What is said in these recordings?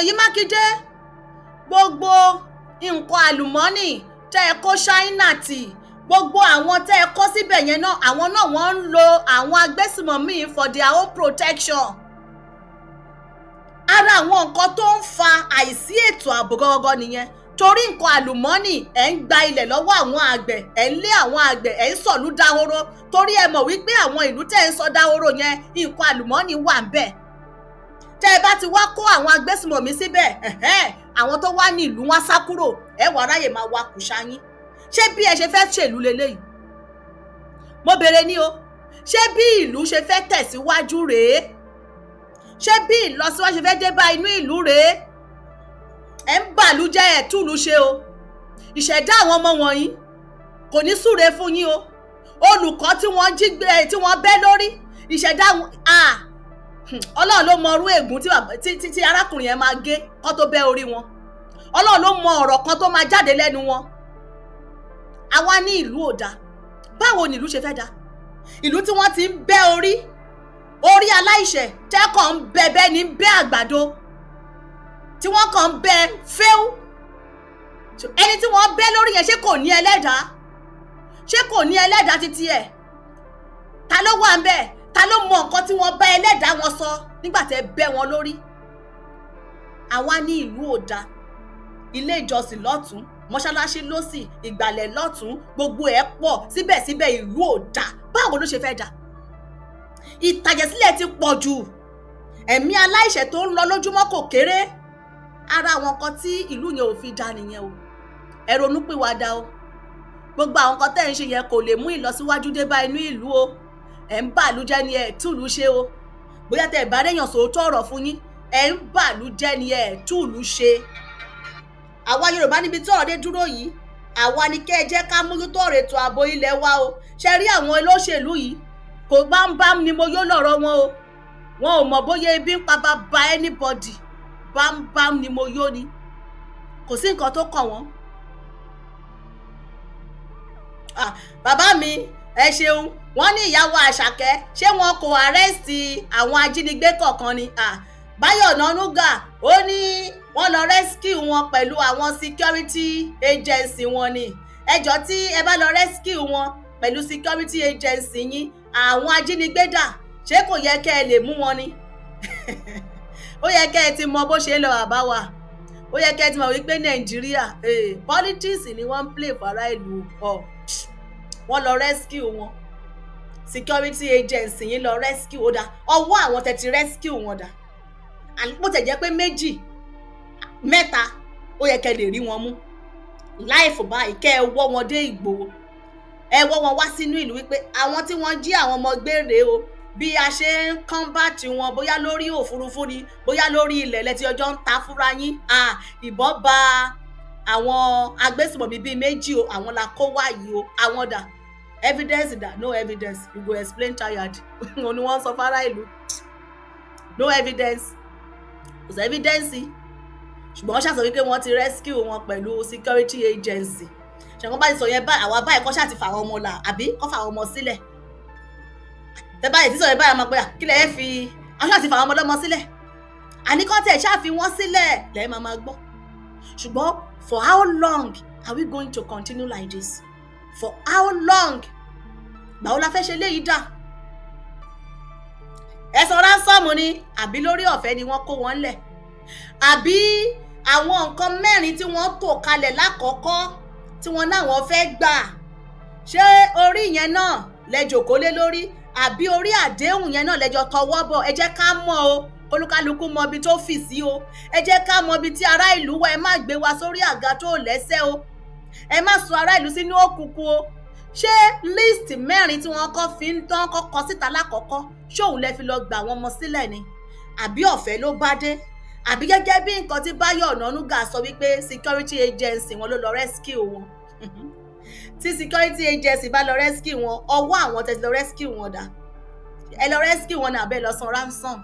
Ṣèyí Mákindé, gbogbo nǹkan àlùmọ́ọ́nì tẹ́ ẹ kó Ṣáínà tì, gbogbo àwọn tẹ́ ẹ kó síbẹ̀ yẹn náà, àwọn náà wọ́n ń lo àwọn agbésùmọ̀mí for their own protection. Ara àwọn nǹkan tó ń fa àìsí ètò ààbò gọ́gọ́ nìyẹn, torí nǹkan àlùmọ́ọ́nì, ẹ̀ ń gba ilẹ̀ lọ́wọ́ àwọn àgbẹ̀, ẹ̀ ń lé àwọn àgbẹ̀, ẹ̀ ń sọ̀lú dahoro, torí ẹ mọ̀ wípé àwọn ìlú tẹ́ ẹ̀ ń sọ dahoro yẹn, nǹkan àlùmọ́ọ́nì wà ń bẹ̀. Tẹ́ ẹ bá ti wá kó àwọn agbésùmọ̀mí síbẹ̀, àwọn tó wá ní ìlú wọn sá kúrò, ẹ wà ráyè máa wa kùsà yín. Ṣé bí ẹ ṣe fẹ́ ṣèlú leléyìí? Mo béèrè ní o. Ṣé bí ìlú ṣe fẹ́ tẹ̀síwájú rèé? Ṣé bí ìlọsíwájú ṣe fẹ́ dé bá inú ìlú rèé? Ẹ̀ ń bàlú jẹ́, ẹ̀ túlù ṣe o. Ìṣẹ̀dá àwọn ọmọ wọ̀nyí kò ní súre fún yín o. Olùkọ́ tí wọ́n jí gbé, tí wọ́n bẹ́ lórí, ìṣẹ̀dá, Ọlọ́run ló mọ orú ègún tí arákùnrin yẹn máa gé kó tó bẹ́ orí wọn. Ọlọ́run ló mọ ọ̀rọ̀ kan tó máa jáde lẹ́nu wọn. Àwa ní ìlú ò dáa. Báwo ni ìlú ṣe fẹ́ dáa, ìlú tí wọ́n ti ń bẹ́ orí, orí aláìṣẹ̀, tẹ́kọ̀ ń bẹ bẹ́ẹ̀ ní bẹ́ àgbàdo, tí wọ́n kàn ń bẹ fẹ́ú? Ẹni tí wọ́n bẹ́ lórí yẹn, ṣé kò ní ẹlẹ́dàá? Ṣé kò ní ẹlẹ́dàá títí ẹ̀? Ta ló wà ń bẹ̀? Ta ló mọ nǹkan tí wọ́n bá ẹlẹ́dàá wọn sọ nígbà tẹ́ bẹ́ wọn lórí? Àwa ní ìlú ò dáa. Ilé ìjọsìn lọ́tún, mọ́ṣáláṣí lọ́sì, ìgbàlẹ̀ lọ́tún, gbogbo ẹ̀ pọ̀, síbẹ̀síbẹ̀ ìlú ò dáa. Báwo ló ṣe fẹ́ dáa? Ìtàjẹ̀sílẹ̀ ti pọ̀ jù, ẹ̀mí aláìṣẹ̀ tó ń lọ lójúmọ́ kò kéré. Ara àwọn nǹkan tí ìlú yẹn ò fi dá nìyẹn o. Ẹ ronúpìwàdà o. Gbogbo àwọn nǹkan tẹ́ ń ṣe yẹn kò lè mú ìlọsíwájú dé bá inú ìlú o. Ẹ̀ ń bàlú jẹ́ ni, ẹ̀ túlù ṣe o. Bóyá tẹ́ ẹ̀ bá réyàn sòótọ́ ọ̀rọ̀ fún yín, ẹ̀ ń bàlú jẹ́ ni, ẹ̀ túlù ṣe. Àwa Yorùbá, níbi tí ọ̀rọ̀ dé dúró yìí, àwa ni kẹ́ ẹ jẹ́ ká mójútó ọ̀rọ̀ ètò ààbò ilẹ̀ wa o. Ṣe rí àwọn olóṣèlú yìí, kò bámbám ni mo yó lọ̀rọ̀ wọn o. Wọn ò mọ̀ bóyá ebi ń pa bàbá anybody. Bámbám ni mo yó ni, kò sí nǹkan tó kàn wọ́n. Ah, bàbá mi, ẹ ṣeun. Wọ́n ní ìyàwó Àṣàkẹ́, ṣé wọn kò arrest àwọn ajínigbé kọ̀ọ̀kan ni? Ah, Báyọ̀ Ọ̀nànúgà, ó ní wọ́n lọ rescue wọn pẹ̀lú àwọn security agency wọn ni. Ẹjọ́, tí ẹ bá lọ rescue wọn pẹ̀lú security agency yín, àwọn ajínigbé dà? Ṣé kò yẹ kẹ́ ẹ lè mú wọn ni? Ó yẹ kẹ́ ẹ ti mọ bó ṣe ń lọ, bàbá wa. Ó yẹ kẹ́ ẹ ti mọ̀ wípé Nàìjíríà, politics ni wọ́n ń play fara ìlú ọ̀. Wọ́n lọ rescue wọn, security agency yín lọ rescue. Ó dá ọwọ́ àwọn tẹ̀ ti rescue wọn dà? Bó tẹ̀ jẹ́ pé méjì, mẹ́ta, ó yẹ kẹ́ lè rí wọn mú láìfò báyìí, kẹ́ ẹ wọ́ wọn dé ìgboro, ẹ wọ́ wọn wá sínú ìlú wípé àwọn tí wọ́n jí àwọn ọmọ gbé rèé o. Bí a ṣe ń combat wọn, bóyá lórí òfurufú ni, bóyá lórí ilẹ̀ lẹ́tí ọjọ́ ń ta fúnra yín, ìbọn bá àwọn agbésùmọ̀mí bíi méjì o, àwọn la kó wá yìí o, àwọn dà? Evidence dà? No evidence. You go explain tired. Òun ni wọ́n sọ fárá ìlú. No evidence, kò sí evidence, ṣùgbọ́n wọ́n ṣàṣọ wípé wọ́n ti rescue wọn pẹ̀lú security agency. Ṣùgbọ́n bá ti sọ yẹn báyìí, àwa báyìí kọ́ ṣáà ti fà àwọn ọmọ là, àbí kọ́ fà àwọn ọmọ sílẹ̀. Tẹ báyìí sísọ yẹn báyìí, máa pé kí lẹ fi àwọn ṣáà ti fà àwọn ọmọ ọlọ́mọ sílẹ̀, àní kọ́ tẹ̀ ṣáà fi wọ́n sílẹ̀ lẹ́yìn máa gbọ́. Ṣùgbọ́n for how long are we going to continue like this? For how long? Gbàwo la fẹ́ ṣe léyìí dà? Ẹ san ransom ni, àbí lórí ọ̀fẹ́ ni wọ́n kó wọn lẹ̀? Àbí àwọn nǹkan mẹ́rin tí wọ́n tò kalẹ̀ lákọ̀ọ́kọ́ tí wọ́n náwọn fẹ́ gbà, ṣé orí yẹn náà lẹ jòkó lé lórí, àbí orí àdéhùn yẹn náà lẹ́jọ́ tọwọ́ bọ̀? Ẹ jẹ́ ká mọ̀ o, olúkálukú mọ ibi tó fì sí o. Ẹ jẹ́ ká mọ ibi tí ará ìlú wa. Ẹ má gbé wa sórí àga tó lẹ́sẹ̀ o. Ẹ má sọ ará ìlú sínú òkùnkùn o. Ṣé list mẹ́rin tí wọ́n kọ́ fi ń tán kọ́kọ́ síta lákọ̀ọ́kọ́, ṣóun lẹ fi lọ gbà wọ́n ọmọ sílẹ̀ ni, àbí ọ̀fẹ́ ló bá dé, àbí gẹ́gẹ́ bí nǹkan tí Báyọ̀ Ọ̀nànúgà sọ wípé security agency wọn ló lọ rescue wọn? Tí security agency bá lọ rescue wọn, ọwọ́ àwọn tẹ̀sí lọ rescue wọn dà? Ẹ lọ rescue wọn ní àbẹ́ lọ san ransom,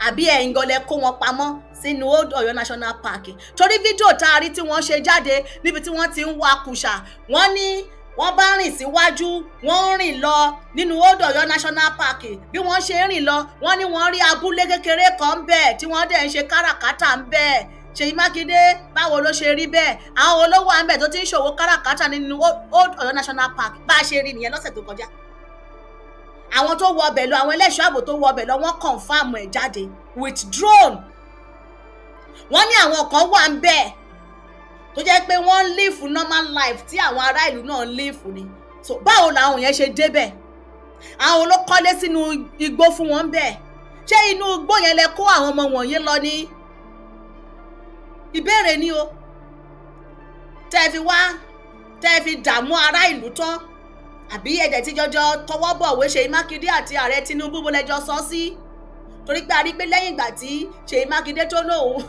àbí ẹ̀yin gan lẹ kó wọn pamọ́ sínú Old Ọ̀yọ́ National Park? Torí fídíò tá a rí tí wọ́n ṣe jáde níbi tí wọ́n ti ń wa kùsà, wọ́n ní Wọ́n bá rìn síwájú, wọ́n ń rìn lọ nínú Old Ọ̀yọ́ National Park. Bí wọ́n ṣe ń rìn lọ, wọ́n ní wọ́n rí abúlé kékeré kan bẹ́ẹ̀ tí wọ́n dẹ̀ ń ṣe káràkátà ń bẹ́ẹ̀. Ṣèyí Mákindé, báwo ló ṣe rí bẹ́ẹ̀? Àwọn olówó à ń bẹ̀ tó ti ń ṣòwò káràkátà nínú Old Ọ̀yọ́ National Park? Bá a ṣe rí nìyẹn lọ́sẹ̀ tó kọjá. Àwọn tó wọ ọbẹ̀ lọ, àwọn ẹlẹ́ṣọ́ ààbò tó wọ ọbẹ̀ lọ, wọ́n confirm ẹ̀ jáde with drone. Wọ́n ní àwọn kan wà ń bẹ̀ tó jẹ́ pé wọ́n ń live normal life tí àwọn ará ìlú náà ń live ni. So báwo làwọn yẹn ṣe débẹ̀? Àwọn olókọ́lé sínú igbó fún wọn bẹ́ẹ̀? Ṣé inú igbó yẹn lẹ kó àwọn ọmọ wọ̀nyí lọ ní? Ìbéèrè ni o. Tẹ́ ẹ fi wá, tẹ́ ẹ fi dààmú ará ìlú tán, àbí ẹ̀jẹ̀ tí jọjọ tọwọ́ bọ̀wé, Ṣèyí Mákindé àti ààrẹ Tinubu, bó lẹ́jọ́ sọ sí? Torí pé a rí pé lẹ́yìn ìgbà tí Ṣèyí Mákindé tó lóun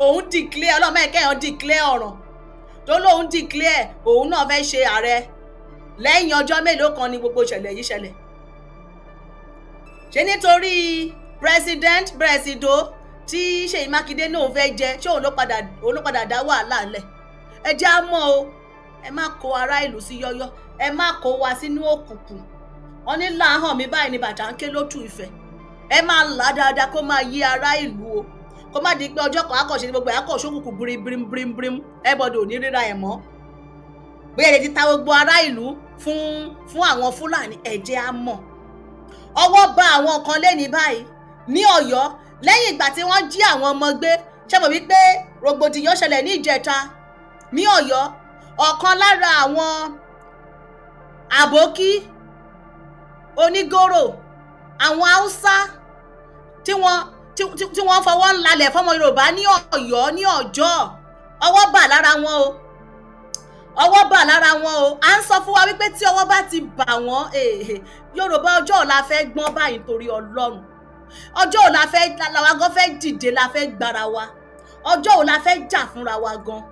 òun declare, ọlọ́mọ ẹ̀kẹ́yàn declare ọ̀ràn tó lóun declare òun náà fẹ́ ṣe ààrẹ, lẹ́yìn ọjọ́ mélòó kan ni gbogbo ìṣẹ̀lẹ̀ yìí ṣẹlẹ̀. Ṣé nítorí president presido tí Ṣèyí Mákindé náà fẹ́ jẹ, ṣé òun ló padà dá wàhálà ńlẹ̀? Ẹ jẹ́ á mọ̀ o. Ẹ má kó ará ìlú sí yọ́yọ́, ẹ má kó wa sínú òkùnkùn. Wọn ní láhàn mi báyìí ni bàtà ń ké lótú ìfẹ́. Ẹ máa là dáadáa kó máa yí ará ìlú o, kó má di pé ọjọ́ kan akọ̀ṣe ní gbogbo ẹ̀ akọ̀ṣe òkùnkùn bíríbíríbíríbírí, ẹ gbọ́dọ̀ ní ríra ẹ̀ mọ́. Bóyá ẹ ti ta gbogbo ará ìlú fún àwọn Fúlàní, ẹ jẹ́ á mọ̀. Ọwọ́ bá àwọn kan lẹ́ni báyìí ní Ọ̀yọ́ lẹ́yìn ìgbà tí wọ́n jí àwọn ọmọ gbé. Ṣé mo wí pé rògbòdìyàn ṣẹlẹ̀ ní ìjẹta ní Ọ̀yọ́? Ọ̀kan lára àwọn àbókí onígòrò, àwọn Haúsá tí wọ́n fọwọ́ ń lalẹ̀ fọmọ Yorùbá ní Ọ̀yọ́ ní Ọjọ́, ọwọ́ bà lára wọn o, ọwọ́ bà lára wọn o. À ń sọ fún wa wípé tí ọwọ́ bá ti bà wọ́n, Yorùbá, ọjọ́ ọ̀la fẹ́ gbọ́n báyìí nítorí Ọlọ́run. Ọjọ́ ọ̀la fẹ́ làwa gan fẹ́ dìde, la fẹ́ gbára wa. Ọjọ́ ọ̀la fẹ́ jà fúnra wa gan,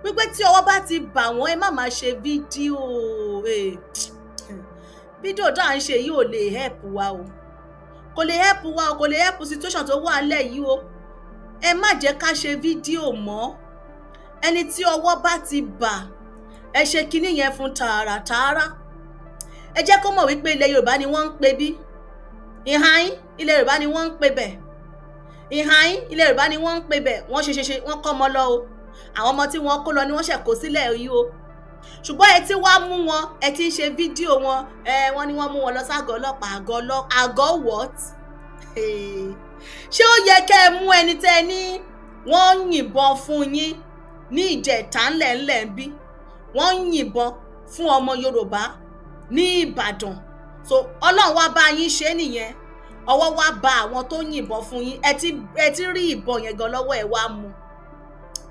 wípé tí ọwọ́ bá ti bà wọ́n, ẹ má máa ṣe fídíò. Fídíò tá à ń ṣe yìí ò lè help wa o, kò lè help wa o, kò lè help situation tó wà nílẹ̀ yìí o. Ẹ má jẹ́ ká ṣe fídíò mọ́. Ẹni tí ọwọ́ bá ti bà, ẹ ṣe kinní yẹn fún tààràtààrà. Ẹ jẹ́ kó mọ̀ wípé ilẹ̀ Yorùbá ni wọ́n ń pe bí ìhàyín, ilẹ̀ Yorùbá ni wọ́n ń pe bẹ̀ ìhàyín, ilẹ̀ Yorùbá ni wọ́n ń pe bẹ̀. Wọ́n ṣe ṣe ṣe, wọ́n kọ́ ọmọ lọ o. Àwọn ọmọ tí wọ́n kó lọ ni wọ́n ṣẹ̀ kó sílẹ̀ yìí o. Ṣùgbọ́n ẹ ti wá mú wọn, ẹ ti ń ṣe fídíò wọn. Ẹ wọ́n ní wọ́n mú wọn lọ ságọ́ ọlọ́pàá. Àgọ́ ọlọ́ àgọ́ what? Ṣé ó yẹ kẹ́ ẹ mú ẹni tẹ́ ẹ ní wọ́n ń yìnbọn fún yín ní ìjẹta ńlẹ̀ńlẹ̀ ń bí wọ́n ń yìnbọn fún ọmọ Yorùbá ní Ìbàdàn? So Ọlọ́run wá bá yín ṣe nìyẹn, ọwọ́ wá bá àwọn tó yìnbọn fún yín. Ẹ ti rí ìbọn yẹn gan lọ́wọ́, ẹ wá mú,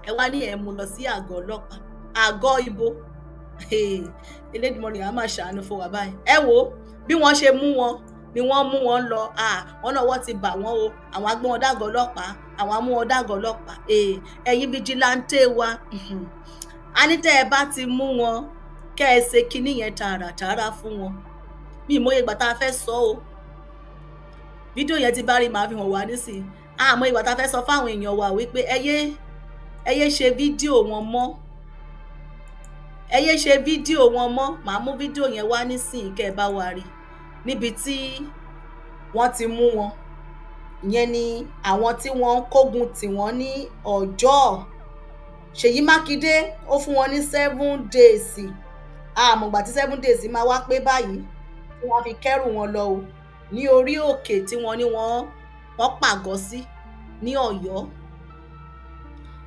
ẹ wá ní ẹ mú lọ sí àgọ́ ọlọ́pàá. Àgọ́ ibo? Elédùmarè á máa ṣàánú fún wa báyìí. Ẹ wo bí wọ́n ṣe mú wọn ni wọ́n mú wọn lọ. Wọ́n náà wọ́n ti bà wọ́n o. Àwọn agbé wọn dàgọ́ ọlọ́pàá, àwọn amú wọn dàgọ́ ọlọ́pàá. Ẹ̀yin vigilante wa, a ní tẹ́ ẹ bá ti mú wọn, kẹ́ ẹ ṣe kinní yẹn tààràtààrà fún wọn. Mi ì mọye ìgbà tá a fẹ́ sọ o. Fídíò yẹn ti bá rí, màá fi hàn wá nísìnyí. Àmọ́ ìgbà tá a fẹ́ sọ fáwọn èèyàn wa wípé ẹ yé ṣe fídíò wọn mọ́, ẹ yé ṣe fídíò wọn mọ́. Màá mú fídíò yẹn wá nísìnyí kẹ́ ẹ bá wa rí níbi tí wọ́n ti mú wọn. Ìyẹn ni àwọn tí wọ́n ń kógun tì wọ́n ní Ọjọ́. Ṣèyí Mákindé ó fún wọn ní 7 days. Àmọ̀gbà tí 7 days máa wá pé báyìí tí wọ́n fi kẹ́rù wọn lọ o ní orí òkè tí wọ́n ní wọ́n pàgọ́ sí ní Ọ̀yọ́.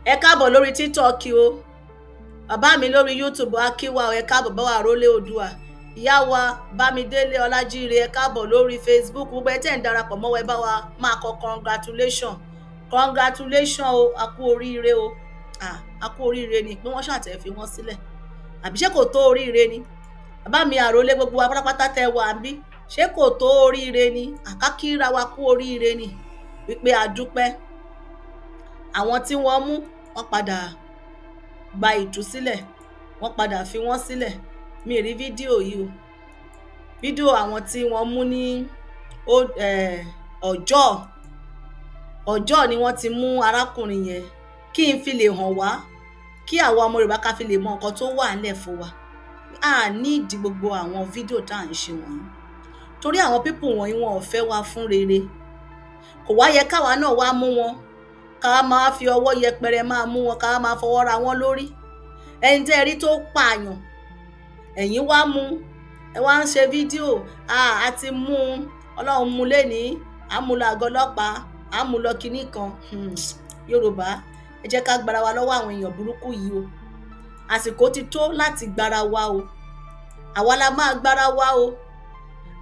Ẹ káàbọ̀ lórí TikTok o, bàbá mi lórí YouTube, akíwá o. Ẹ káàbọ̀ bá wa rólé Oòduà, ìyá wa Bámidélé Ọlájíire. Ẹ káàbọ̀ lórí Facebook. Gbogbo ẹ tẹ́ ń darapọ̀ mọ́ wa, ẹ bá wa máa kọ congratulation, congratulation o. A kú oríire o. Ah, a kú oríire ni pé wọ́n ṣàtẹ̀ fi wọ́n sílẹ̀, àbí ṣé kò tó oríire ni? Bàbá mi àròlé, gbogbo wa pátápátá tẹ wà ń bí, ṣé kò tó oríire ni? Àkákíra wa kú oríire ni wípé a dúpẹ́. Àwọn tí wọ́n mú, wọ́n padà gba ìtúsílẹ̀, wọ́n padà fi wọ́n sílẹ̀. Mi ì rí fídíò yìí o, fídíò àwọn tí wọ́n mú ní Ọjọ́. Ọjọ́ ni wọ́n ti mú arákùnrin yẹn, kí n fi lè hàn wá, kí àwa ọmọ Yorùbá ká fi lè mọ nǹkan tó wà nílẹ̀ fún wa. A nídìí gbogbo àwọn fídíò tá à ń ṣe wọ̀nyí, torí àwọn people wọ̀nyí, wọn ò fẹ́ wa fún rere. Kò wá yẹ káwa náà wá mú wọn, ká máa fi ọwọ́ yẹpẹrẹ máa mú wọn, ká máa fọwọ́ ra wọn lórí. Ẹni tẹ́ ẹ rí tó pààyàn, ẹ̀yin wá mú, ẹ wá ń ṣe fídíò, a ti mú un, Ọlọ́run mú lénìí, à ń mú lọ àgọ́ ọlọ́pàá, à ń mú lọ kinní kan. Yorùbá, ẹ jẹ́ ká gbára wa lọ́wọ́ àwọn èèyàn burúkú yìí o. Àsìkò ti tó láti gbára wa o. Àwa la máa gbára wa o.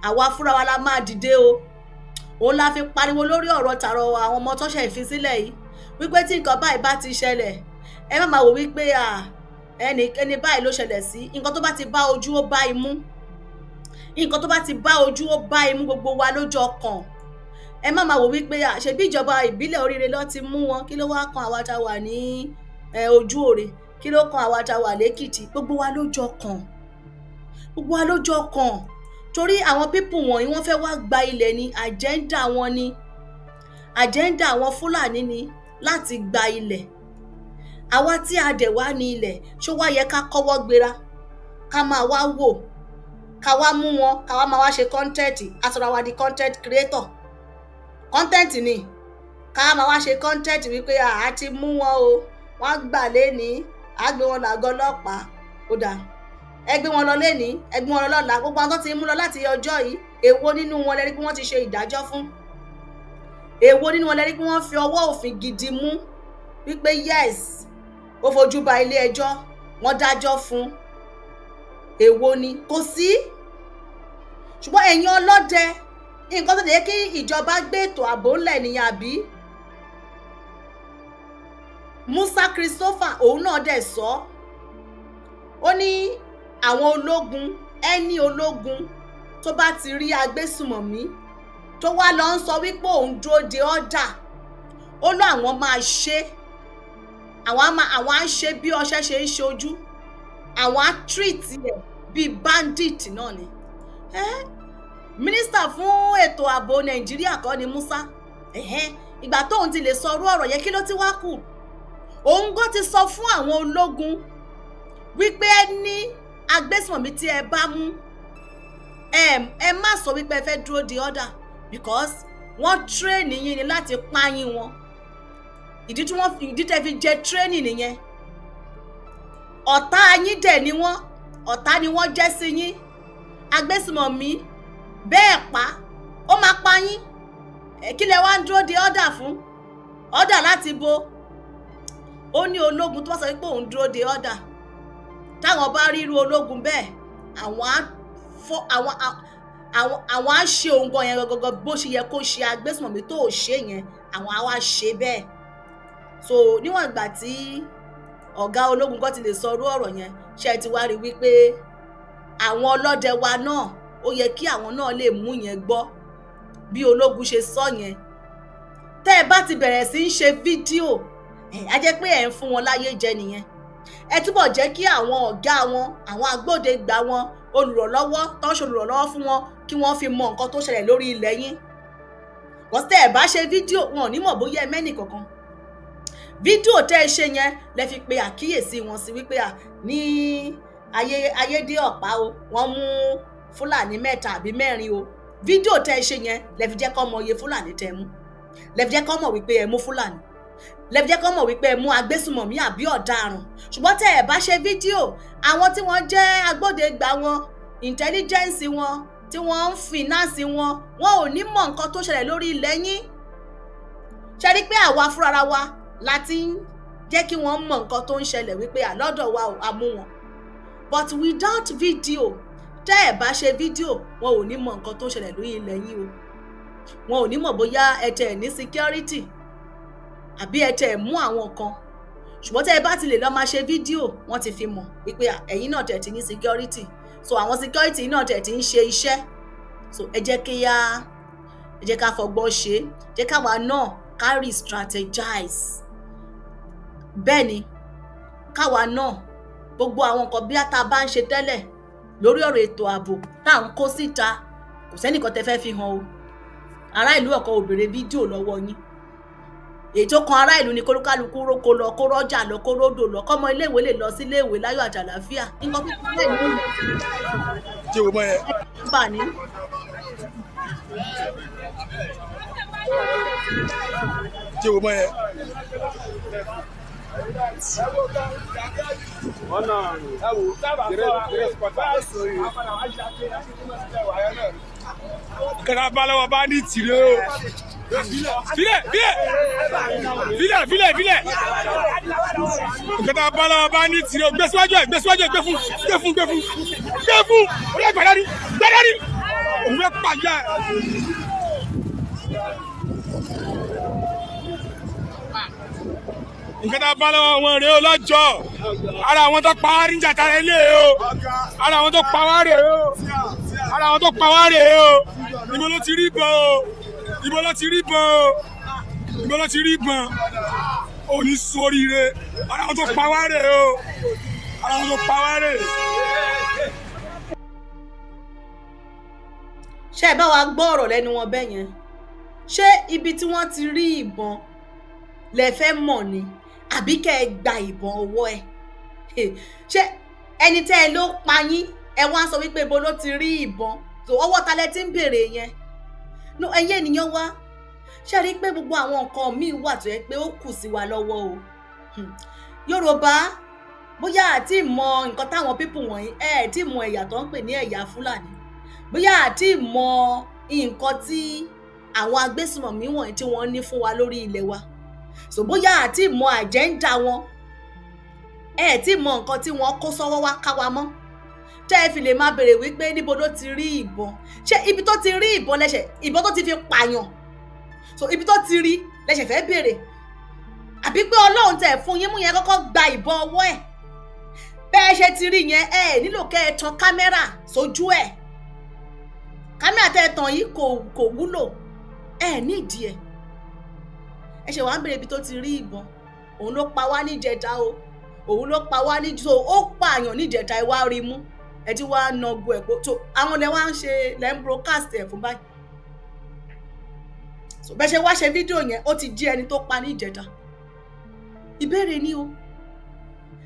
Àwa fúnra wa la máa dìde o. Òun la fi pariwo lórí ọ̀rọ̀ tààrọ̀ àwọn ọmọ tó ṣẹ̀ fi sílẹ̀ yìí, wípé tí nǹkan báyìí bá ti ṣẹlẹ̀, ẹ má máa wò wípé ẹni ẹni báyìí ló ṣẹlẹ̀ sí. Nǹkan tó bá ti bá ojú, ó bá imú. Nǹkan tó bá ti bá ojú, ó bá imú. Gbogbo wa lójọ kàn. Ẹ má máa wò wípé ṣebí ìjọba ìbílẹ̀ Oríire ló ti mú wọn, kí ló wá kan àwa tá wà ní Ojú Òre? Kí ló kan àwa tá wà lẹ́kìtì? Gbogbo wa lójọ kàn, gbogbo wa lójọ kàn, torí àwọn people wọ̀nyí, wọ́n fẹ́ wá gba ilẹ̀ ní. Agenda wọn ni, agenda àwọn Fúlàní ni láti gba ilẹ̀. Àwa tí a dẹ̀ wá ní ilẹ̀, ṣó wá yẹ ká kọ́wọ́ gbéra, ká máa wá wò, ká wá mú wọn, ká wá máa wá ṣe content, a sọra wa di content creator? Content ni ká máa wá ṣe content wípé a ti mú wọn o, wọ́n gbà lénìí, á gbé wọn lọ àgọ́ ọlọ́pàá. Ó dáa, ẹ gbé wọn lọ lénìí, ẹ gbé wọn lọ lọ́la. Gbogbo àwọn tó ti mú lọ láti ọjọ́ yìí, èwo nínú wọn lẹ rí pé wọ́n ti ṣe ìdájọ́ fún? Èwo nínú wọn lẹ rí pé wọ́n fi ọwọ́ òfin gidi mú, wípé yes, ó fojú ba ilé ẹjọ́, wọ́n dájọ́ fún? Èwo ni? Kò sí. Ṣùgbọ́n ẹ̀yin ọlọ́dẹ, nǹkan tó lè yẹ kí ìjọba gbé ètò ààbò ńlẹ̀ nìyẹn, àbí? Musa Christopher, òun náà dẹ̀ sọ, ó ní àwọn ológun, ẹni ológun tó bá ti rí agbésùmọ̀mí tó wá lọ ń sọ wípé òun dúró de order, ó lọ àwọn máa ṣe, àwọn á máa, àwọn á ṣe bí ọṣẹ ṣe ń ṣojú, àwọn á treat ẹ̀ bíi bandit náà ni. Mínísítà fún ètò ààbò Nàìjíríà kọ́ ni Musa. Ìgbà tóun ti lè sọ irú ọ̀rọ̀ yẹn, kí ló ti wá kù? Òun gan ti sọ fún àwọn ológun wípé ẹ ní agbésùnmọ̀mí tí ẹ bá mú, ẹ má sọ wípé ẹ fẹ́ dúró di order, because wọ́n train yín ni láti pààyàn wọn. Ìdí tí wọ́n, ìdí tẹ́ fi jẹ training nìyẹn. Ọ̀tá yín dẹ̀ ni wọ́n, ọ̀tá ni wọ́n jẹ́ sí yín. Agbésùnmọ̀mí bẹ́ẹ̀ pa, ó máa pa yín. Kí lẹ wá ń dúró de order fún? Order láti bo? Ó ní ológun tó bá sọ pé òun dúró de order, táwọn bá rí irú ológun bẹ́ẹ̀, àwọn á fọ́ àwọn, àwọn á ṣe ohun gan yẹn gangan bó ṣe yẹ kó ṣe agbésùnmọ̀mí tó ò ṣe yẹn, àwọn á wá ṣe bẹ́ẹ̀. So níwọ̀n ìgbà tí ọ̀gá ológun kan ti lè sọ irú ọ̀rọ̀ yẹn, ṣe ti wá rí wípé àwọn ọlọ́dẹ wa náà, ó yẹ kí àwọn náà lè mú yẹn gbọ́ bí ológun ṣe sọ yẹn? Tẹ́ ẹ bá ti bẹ̀rẹ̀ sí í ṣe fídíò, á jẹ́ pé ẹ̀ ń fún wọn láyé jẹ nìyẹn. Ẹ túbọ̀ jẹ́ kí àwọn ọ̀gá wọn, àwọn agbódegbà wọn, olùrànlọ́wọ́ tó ń ṣe olùrànlọ́wọ́ fún wọn, kí wọ́n fi mọ nǹkan tó ṣẹlẹ̀ lórí ilẹ̀ yín. Wọ́n tẹ́ ẹ bá ṣe fídíò, wọn ò ní mọ̀ bóyá ẹ mẹ́nì kankan. Fídíò tẹ́ ẹ ṣe yẹn lẹ fi pe àkíyèsí wọn sí wípé à ní ayé ayédè ọ̀pá o, wọ́n mú Fúlàní mẹ́ta àbí mẹ́rin o. Fídíò tẹ́ ẹ ṣe yẹn lẹ fi jẹ́ kó mọ iye Fúlàní tẹ́ ẹ mú, lẹ fi jẹ́ kó mọ̀ wípé ẹ mú Fúlàní, lẹ fi jẹ́ kó mọ̀ wípé ẹ mú agbésùmọ̀mí àbí ọ̀daràn. Ṣùgbọ́n tẹ́ ẹ bá ṣe fídíò, àwọn tí wọ́n jẹ́ agbódegbà wọn, intelligence wọn, tí wọ́n ń finance wọn, wọn ò ní mọ̀ nǹkan tó ṣẹlẹ̀ lórí ilẹ̀ yín. Ṣe rí pé àwa fúnra wa la ti ń jẹ́ kí wọ́n mọ̀ nǹkan tó ń ṣẹlẹ̀, wípé àlọ́dọ̀ wa ò amú wọn? But without video, tẹ́ ẹ̀ bá ṣe fídíò, wọn ò ní mọ̀ nǹkan tó ń ṣẹlẹ̀ lórí ilẹ̀ yín o. Wọn ò ní mọ̀ bóyá ẹ tẹ̀ ní security àbí ẹ tẹ̀ mú àwọn kan. Ṣùgbọ́n tẹ́ ẹ bá ti lè lọ́ọ́ máa ṣe fídíò, wọ́n ti fi mọ̀ wípé ẹ̀yin náà tẹ̀ ti ní security. So àwọn security náà tẹ̀ ti ń ṣe iṣẹ́. So ẹ jẹ́ kí á, ẹ jẹ́ ká fọgbọ́n ṣe, jẹ́ káwa náà ká re-strategize. Bẹ́ẹ̀ ni, káwa náà, gbogbo àwọn nǹkan bí tá a bá ń ṣe tẹ́lẹ̀ lórí ọ̀rọ̀ ètò ààbò tá à ń kó síta, kò sẹ́nìkan tẹ́ fẹ́ fi hàn o. Ará ìlú ọ̀kan ò béèrè fídíò lọ́wọ́ yín. Èyí tó kan ará ìlú ni kólúkálukú róko lọ, kó rọ́jà lọ, kó ródò lọ, kọ́mọ iléèwé lè lọ sí iléèwé láyọ̀ àtàlàáfíà. Nǹkan tó kàn ìlú Ṣé o mọ yẹn? bà ní. Ṣé o mọ yẹn? Kẹta balẹ̀wọ̀ bá ní tìrẹ o. Filẹ̀ filẹ̀ filẹ̀ filẹ̀ filẹ̀. Kẹta balẹ̀wọ̀ bá ní tìrẹ o. Gbé síwájú ẹ̀, gbé síwájú ẹ̀, gbé fún, gbé fún, gbé fún, gbé fún. Orí ẹ̀ gbàdárí gbàdárí. Òun fẹ́ pàjá ẹ̀. Nǹkan tá a bá lọ́wọ́ wọn rèé o lọ́jọ́. Ara àwọn tó pa wá ní jàtà ilé o. Ara àwọn tó pa wá rèé o. Ara àwọn tó pa wá rèé o. Ibo ló ti rí ìbọn o? Ibo ló ti rí ìbọn o? Ibo ló ti rí ìbọn? Ò ní ṣoríire. Ara àwọn tó pa wá rèé o. Ara àwọn tó pa wá rèé. Ṣé ẹ bá wa gbọ́ ọ̀rọ̀ lẹ́nu wọn bẹ́ẹ̀ yẹn? Ṣé ibi tí wọ́n ti rí ìbọn lẹ fẹ́ mọ̀ ni, àbí kẹ́ ẹ gba ìbọn ọwọ́ ẹ̀? Ṣé ẹni tẹ́ ẹ ló pa yín, ẹ wá sọ wípé ibo ló ti rí ìbọn? Tó ọwọ́ ta lẹ ti ń béèrè yẹn? No, ẹ̀yin ènìyàn wa, ṣe rí i pé gbogbo àwọn nǹkan míì wà tó yẹ pé ó kù sí wa lọ́wọ́ o. Yorùbá, bóyá àti mọ nǹkan táwọn pípù wọ̀nyí, ẹ tí mọ ẹ̀yà tó ń pè ní ẹ̀yà Fúlàní, bóyá àti mọ nǹkan tí àwọn agbésùmọ̀mí wọ̀nyí tí wọ́n ní fún wa lórí ilẹ̀ wa, so bóyá àti mọ àjẹ́ńdà wọn, ẹ tí mọ nǹkan tí wọ́n kó sọ́wọ́ wá ká wa mọ́, tẹ́ ẹ fi lè máa béèrè wípé níbo ló ti rí ìbọn. Ṣé ibi tó ti rí ìbọn lẹ́sẹ̀, ìbọn tó ti fi pààyàn, so ibi tó ti rí lẹ́sẹ̀ fẹ́ béèrè, àbí pé Ọlọ́run tẹ̀ fún yín mú yẹn kọ́kọ́ gba ìbọn ọwọ́ ẹ̀? Bẹ́ẹ̀ ṣe ti rí yẹn, ẹ nílò kẹ́ ẹ tan kámẹ́rà sójú ẹ̀. Kámẹ́rà tẹ́ ẹ tàn yìí kò wúlò, ẹ nídìí ẹ̀. Ẹ ṣe wàá ń béèrè ibi tó ti rí ìbọn. Òun ló pa wá níjẹta o, òun ló pa wá ní, so ó pààyàn níjẹta, ẹ wá rí mú, ẹ ti wá nàgò ẹ̀ pé tó àwọn lẹ wá ń ṣe lẹ ń broadcast ẹ̀ fún báyìí. So bẹ́ẹ̀ ṣe wá ṣe fídíò yẹn, ó ti jí ẹni tó pa níjẹta. Ìbéèrè ni o,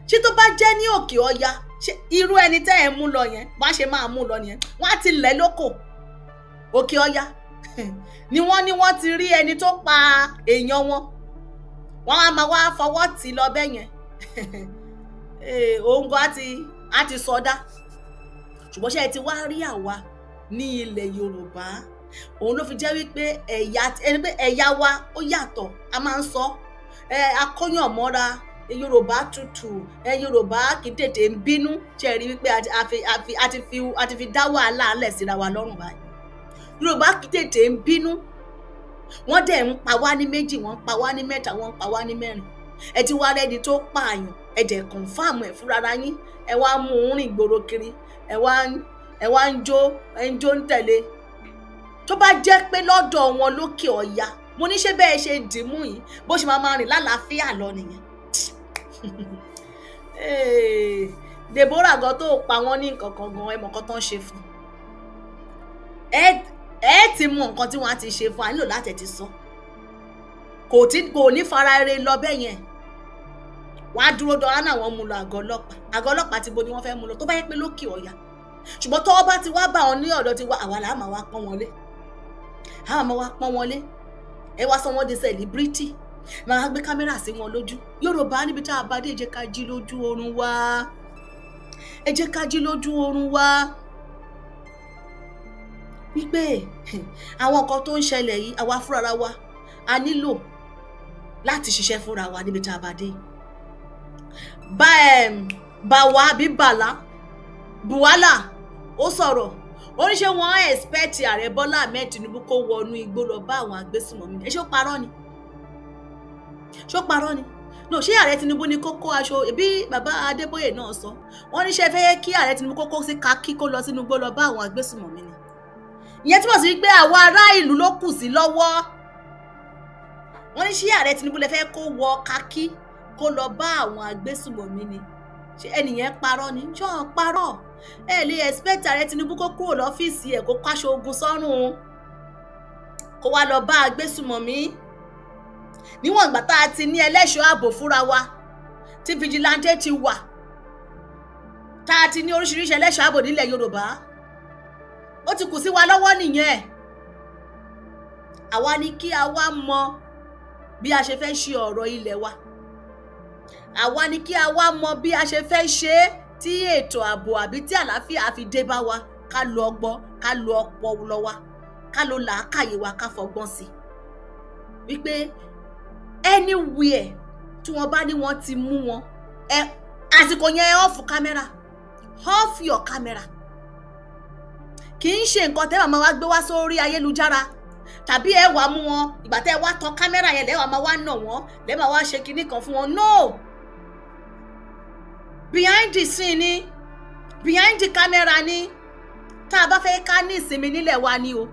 ṣé tó bá jẹ́ ní òkè ọya, ṣé irú ẹni tẹ́ ẹ̀ mú lọ yẹn, wọ́n á ṣe máa mú lọ nìyẹn? Wọ́n á ti lẹ̀ lóko. Òkè ọya ni wọ́n ní wọ́n ti rí ẹni tó pa èèyàn wọn, wọ́n á máa wá fọwọ́ tì lọ bẹ́ẹ̀ yẹn. Òun gan á ti sọdá. Ṣùgbọ́n ṣé ẹ ti wá rí àwa ní ilẹ̀ Yorùbá, òun ló fi jẹ́ wípé ẹ̀yà ẹni pé ẹ̀yà wa ó yàtọ̀. A máa ń sọ ẹ akọ́yàn mọ́ra, Yorùbá tutù, ẹ Yorùbá kì í tètè ń bínú. Ṣe rí wípé a ti fi dá wàhálà lẹ̀ síra wa lọ́rùn báyìí? Yorùbá kì í tètè ń bínú. Wọ́n dẹ̀ ń pa wá ní méjì, wọ́n ń pa wá ní mẹ́ta, wọ́n ń pa wá ní mẹ́rin. Ẹ ti wá rẹ́ni tó pààyàn, ẹ dẹ̀ kọ̀ǹfàmù ẹ̀ fúnra yín, ẹ wá mú un rìn gbòòrò kiri, ẹ wá ń jó, ẹ ń jó ń tẹ̀lé. Tó bá jẹ́ pé lọ́dọ̀ wọn lókè ọya, mo ní ṣé bẹ́ẹ̀ ṣe dìímú yìí, bó ṣe máa máa rìn lálàáfíà lọ nìyẹn. Deborah gan tó pa wọ́n ní nǹkan kan gan, ẹ mọ̀ nǹkan tó ń ṣe fún ẹ. Ẹ ti mọ nǹkan tí wọ́n á ti ṣe fún, a nílò láti ti sọ. Kò ní fara eré lọ bẹ́ẹ̀ yẹn. Wọ́n á dúró dọ́ra náà, wọ́n mú lọ àgọ́ ọlọ́pàá. Àgọ́ ọlọ́pàá ti bo ni wọ́n fẹ́ mú lọ tó bá yẹ pé lókè ọ̀yà. Ṣùgbọ́n tọ́wọ́ bá ti wá bá wọn ní ọ̀dọ̀ ti wá, àwa làá máa wá pọ́n wọn lé, àwa máa wá pọ́n wọn lé. Ẹ wá sọ wọ́n di celebrity, máa gbé kámẹ́rà sí wọn lójú. Yorùbá, níbi tá a bá dé, ẹ jẹ́ ká jí lójú oorun wa, ẹ jẹ́ ká jí lójú oorun wa, wípé àwọn nǹkan tó ń ṣẹlẹ̀ yìí, àwa fúnra wa a nílò láti ṣiṣẹ́ fúnra wa níbi tá a bá dé. Bá bàwá àbí bàlá Buhala ó sọ̀rọ̀, ó ní ṣé wọ́n expect ààrẹ Bọ́lá Ahmed Tinubu kó wọnú igbó lọ bá àwọn agbésùnmọ̀mí? Ẹ ṣé ó parọ́ ni? Ṣó parọ́ ni? No, ṣé ààrẹ Tinubu ní kókó aṣọ bí bàbá Adébóyè náà sọ? Wọ́n ní ṣe fẹ́ kí ààrẹ Tinubu kókó sí kakí kó lọ sínú igbó lọ bá àwọn agbésùnmọ̀mí ni? Ìyẹn túmọ̀ sí pé àwọn ará ìlú ló kù sí lọ́wọ́. Wọ́n ní ṣé ààrẹ Tinubu lè fẹ́ kó wọ kakí kó lọ bá àwọn agbésùnmọ̀mí ni? Ṣé ẹnìyẹn parọ́ ni? Ṣé wọ́n parọ́? Ẹ lè expect ààrẹ Tinubu kó kúrò lọ́fíìsì ẹ̀, kó káṣọ ogun sọ́rùn, kó wá lọ bá agbésùnmọ̀mí. Níwọ̀n ìgbà tá a ti ní ẹlẹ́ṣọ́ ààbò fúnra wa, tí vigilante ti wà, tá a ti ní oríṣiríṣi ẹlẹ́ṣọ́ ààbò nílẹ̀ Yorùbá, ó ti kù sí wa lọ́wọ́ nìyẹn. Àwa ni kí a wá mọ bí a ṣe fẹ́ ṣe ọ̀rọ̀ ilẹ̀ wa. Àwa ni kí a wá mọ bí a ṣe fẹ́ ṣe é tí ètò ààbò àbí tí àlàáfíà fi dé bá wa. Ká lo ọgbọ́n, ká lo ọpọlọ wa, ká lo làákàyè wa, ká fọgbọ́n sí i wípé anywhere tí wọ́n bá ní wọ́n ti mú wọn, ẹ àsìkò yẹn, ẹ off camera, off your camera. Kì í ṣe nǹkan tẹ́ màmá wa gbé wá sórí ayélujára tàbí ẹ wàá mú wọn, ìgbà tẹ́ ẹ wá tan camera yẹn lẹ́wàá máa wá nà wọ́n, lẹ́wàá wá ṣe kinní kan fún wọn. No, behind the scene ni, behind the camera ni. Tá a bá fẹ́ ká ní ìsinmi nílẹ̀ wa ni o.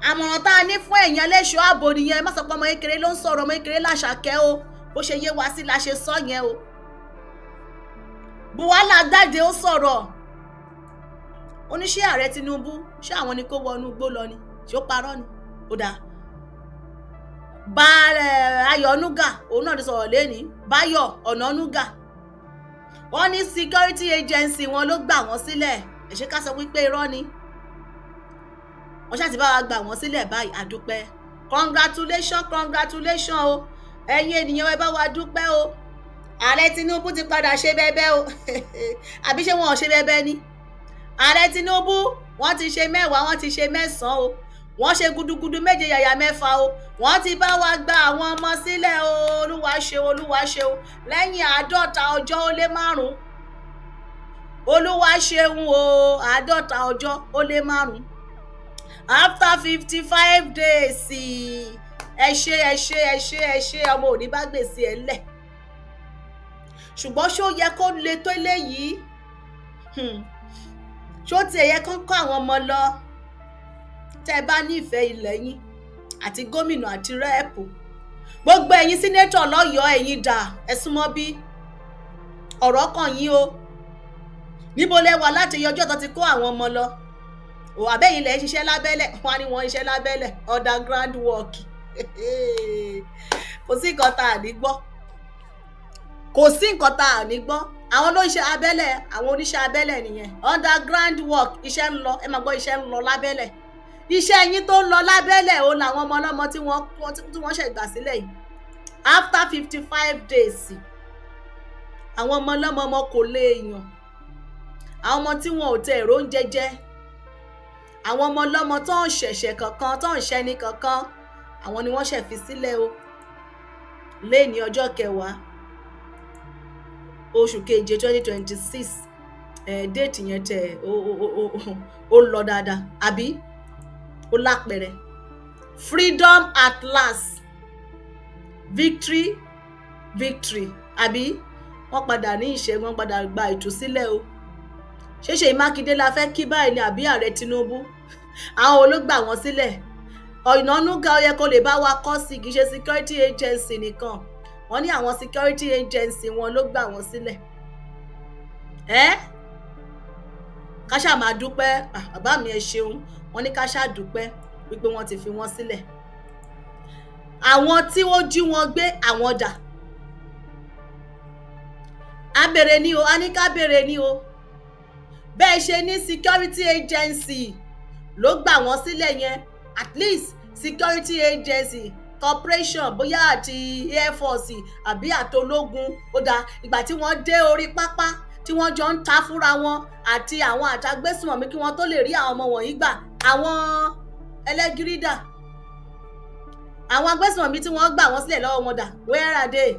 Àmọ̀ràn tá a ní fún ẹ̀yin ẹlẹ́ṣọ́ ààbò nìyẹn. Má sọ pé ọmọ kékeré ló ń sọ̀rọ̀, ọmọ kékeré làṣàkẹ́ o. Bó ṣe yé wa sí la ṣe sọ yẹn o. Buwala jáde, ó sọ̀rọ̀. Oníṣẹ́ ààrẹ Tinubu, ṣé àwọn ni kó wọnú igbó lọ ni? Ṣé ó parọ́ ni? Ó dáa. Bá Ayọ̀ Nuga, òun náà ti sọ̀rọ̀ lẹ́ni. Báyọ̀ Ọ̀nànúgà, wọ́n ní security agency wọn ló gbà wọ́n sílẹ̀. Ẹ ṣe ká sọ wípé irọ́ ni. Wọ́n ṣáà ti bá wa gbà wọ́n sílẹ̀ báyìí, àdúpẹ́. Congratulation, congratulation o. Ẹ̀yin ènìyàn, ẹ bá wa dúpẹ́ o. Ààrẹ Tinubu ti padà ṣe bẹ́bẹ́ o. Àbí ṣé wọn ò ṣe bẹ́bẹ́ ni? Ààrẹ Tinubu, wọ́n ti ṣe 10, wọ́n ti ṣe 9 o. Wọ́n ṣe gudugudu méje, yàyà mẹ́fà o. Wọ́n ti bá wa gba àwọn ọmọ sílẹ̀ o. Olúwa ṣe, Olúwa ṣe o. Lẹ́yìn 55. Olúwa ṣeun o. 55, after 55 days. Ẹ ṣé, ẹ ṣé, ẹ ṣé, ẹ ṣé. Ọmọ òní bá gbèsè ẹ lẹ̀, ṣùgbọ́n ṣó yẹ kó le tó eléyìí? Ṣó tiẹ̀ yẹ kó kó àwọn ọmọ lọ? Tẹ́ ẹ bá nífẹ̀ẹ́ ilẹ̀ yín, àti gómìnà àti rep, gbogbo ẹ̀yin senator lọ́yọ̀ọ́, ẹ̀yin dà? Ẹ súnmọ́ bí, ọ̀rọ̀ kàn yín o. Níbo lẹ wà láti ọjọ́ tó ti kó àwọn ọmọ lọ? Ò àbẹ́yìn lẹ̀ ń ṣiṣẹ́ lábẹ́lẹ̀. Wọ́n á ní wọ́n ń ṣiṣẹ́ lábẹ́lẹ̀, underground work. Kò sí nǹkan tá a ní gbọ́, kò sí nǹkan tá a ní gbọ́. Àwọn ló ń ṣe abẹ́lẹ̀, àwọn oníṣẹ́ abẹ́lẹ̀ nìyẹn, underground work. Iṣẹ́ ń lọ, ẹ máa gbọ́, iṣẹ́ ń lọ lábẹ́lẹ̀. Iṣẹ́ yín tó ń lọ lábẹ́lẹ̀ o làwọn ọmọ ọlọ́mọ tí wọ́n ṣẹ̀ gbà sílẹ̀ yìí after 55 days. Àwọn ọmọ ọlọ́mọ, ọmọ kò lè yàn, àwọn ọmọ tí wọn ò tẹ èrò oúnjẹ jẹ, àwọn ọmọ ọlọ́mọ tó ń ṣẹ̀ṣẹ̀ kankan, tó ń ṣẹni kankan, àwọn ni wọ́n ṣẹ̀ fi sílẹ̀ o léèní ọjọ́ 10 oṣù keje 2026. Ẹ̀ date yẹn tẹ̀ ó lọ dáadáa àbí ó lápẹẹrẹ. Freedom at last, victory, victory, àbí wọ́n padà ní ìṣẹ́gun, wọ́n padà gba ìtúsílẹ̀ o. Ṣé Ṣèyí Mákindé la fẹ́ kí báyìí ni àbí ààrẹ Tinubu? Àwọn wo ló gbà wọ́n sílẹ̀? Ọ̀nànúgà, ó yẹ kó lè bá wa kọ́ sí. Kì í ṣe security agency nìkan. Wọ́n ní àwọn security agency wọn ló gbà wọ́n sílẹ̀. Ẹ́ ká ṣáà máa dúpẹ́. Bàbá mi, ẹ ṣeun. Wọ́n ní ká ṣáà dúpẹ́ wípé wọ́n ti fi wọ́n sílẹ̀. Àwọn tí wọ́n jí wọn gbé, àwọn dà? A bèrè ni o, a ní ká bèrè ni o. Bẹ́ẹ̀ ṣe ní security agency ló gbà wọ́n sílẹ̀ yẹn, at least security agency corporation, bóyá àti air force àbí àtológun, ó dáa. Ìgbà tí wọ́n dé orí pápá tí wọ́n jọ ń ta fúnra wọn àti àwọn àtàgbésùmọ̀mí kí wọ́n tó lè rí àwọn ọmọ wọ̀nyí gbà, àwọn ẹlẹ́gìrì dà? Àwọn agbésùmọ̀mí tí wọ́n gbà wọ́n sílẹ̀ lọ́wọ́ wọn dà? Where are they?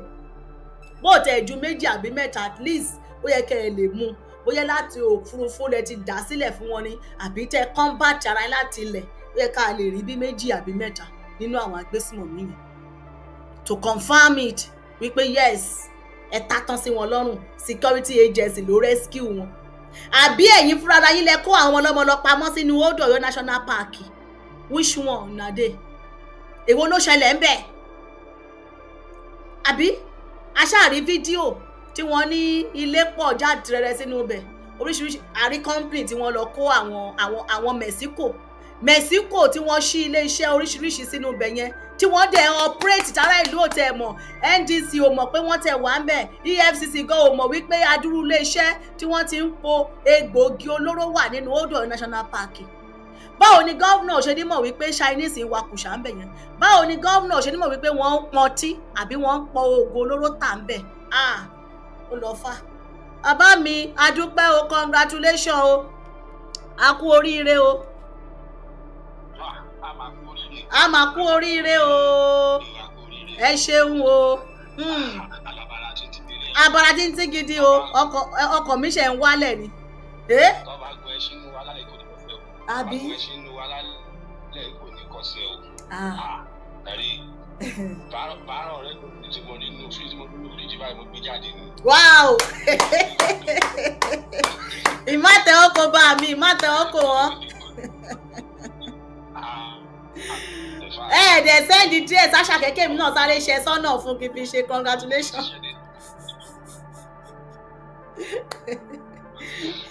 Bó tẹ̀ ju méjì àbí mẹ́ta, at least ó yẹ kẹ́ ẹ lè mú, bóyá láti òfurufú lẹ ti dà sílẹ̀ fún wọn ni àbí tẹ combat ara yín láti ilẹ̀, ó yẹ ká lè rí bí méjì àbí mẹ́ta nínú àwọn agbésùmọ̀mí yẹn to confirm it wípé yes, ẹ ta tán sí wọn lọ́rùn, security agency ló rescue wọn. Àbí ẹ̀yin fúnra yín lẹ kó àwọn ọlọ́mọ lọ pamọ́ sínú Old Ọ̀yọ́ National Park? Which one na dey? Èwo ló ṣẹlẹ̀ ń bẹ̀? Àbí aṣáàrí fídíò tí wọ́n ní ilé pọ̀ jáde sínú ibẹ̀, oríṣiríṣi àrí company tí wọ́n lọ kó àwọn Mexico. Mexico tí wọ́n ṣí ilé-iṣẹ́ oríṣiríṣi sínú ibẹ̀ yẹn, tí wọ́n dẹ̀ operate tara ìlú ò tẹ̀ mọ̀. NDC ò mọ̀ pé wọ́n tẹ̀ wá ń bẹ̀. EFCC gan ò mọ̀ wípé adúrú ilé-iṣẹ́ tí wọ́n ti ń po egbòogi olóró wà nínú Old Oyo National Park. Báwo ni governor ṣe ní mọ̀ wípé Chinese ń wakùsà ń bẹ̀ yẹn? Báwo ni governor ṣe ní mọ̀ wípé wọ́n ń pọn tí àbí wọ́n ń pọn oògùn olóró tà ń bẹ̀? Ah, ó lọ fà. Bàbá mi, adúpẹ́ o, congratulation o, a kú oríire o, a máa kú oríire o, ẹ ṣeun o. Abala títí gidi o, ọkọ̀ mi ṣe ń wálẹ̀ ni. Àbí? Bárọ̀ rẹ tí mo rí nínú fíríjì, mo nínú fíríjì báyìí, mo gbé jáde ni. Wow, ìmọ̀tẹ̀ ọkọ̀ bá mi, ìmọ̀tẹ̀ ọkọ̀ wọn. Ẹ dẹ̀ send díẹ̀ sáṣà kẹ́kẹ́ mi náà sáré ṣe sọ́nà fún kí n fi ṣe congratulation.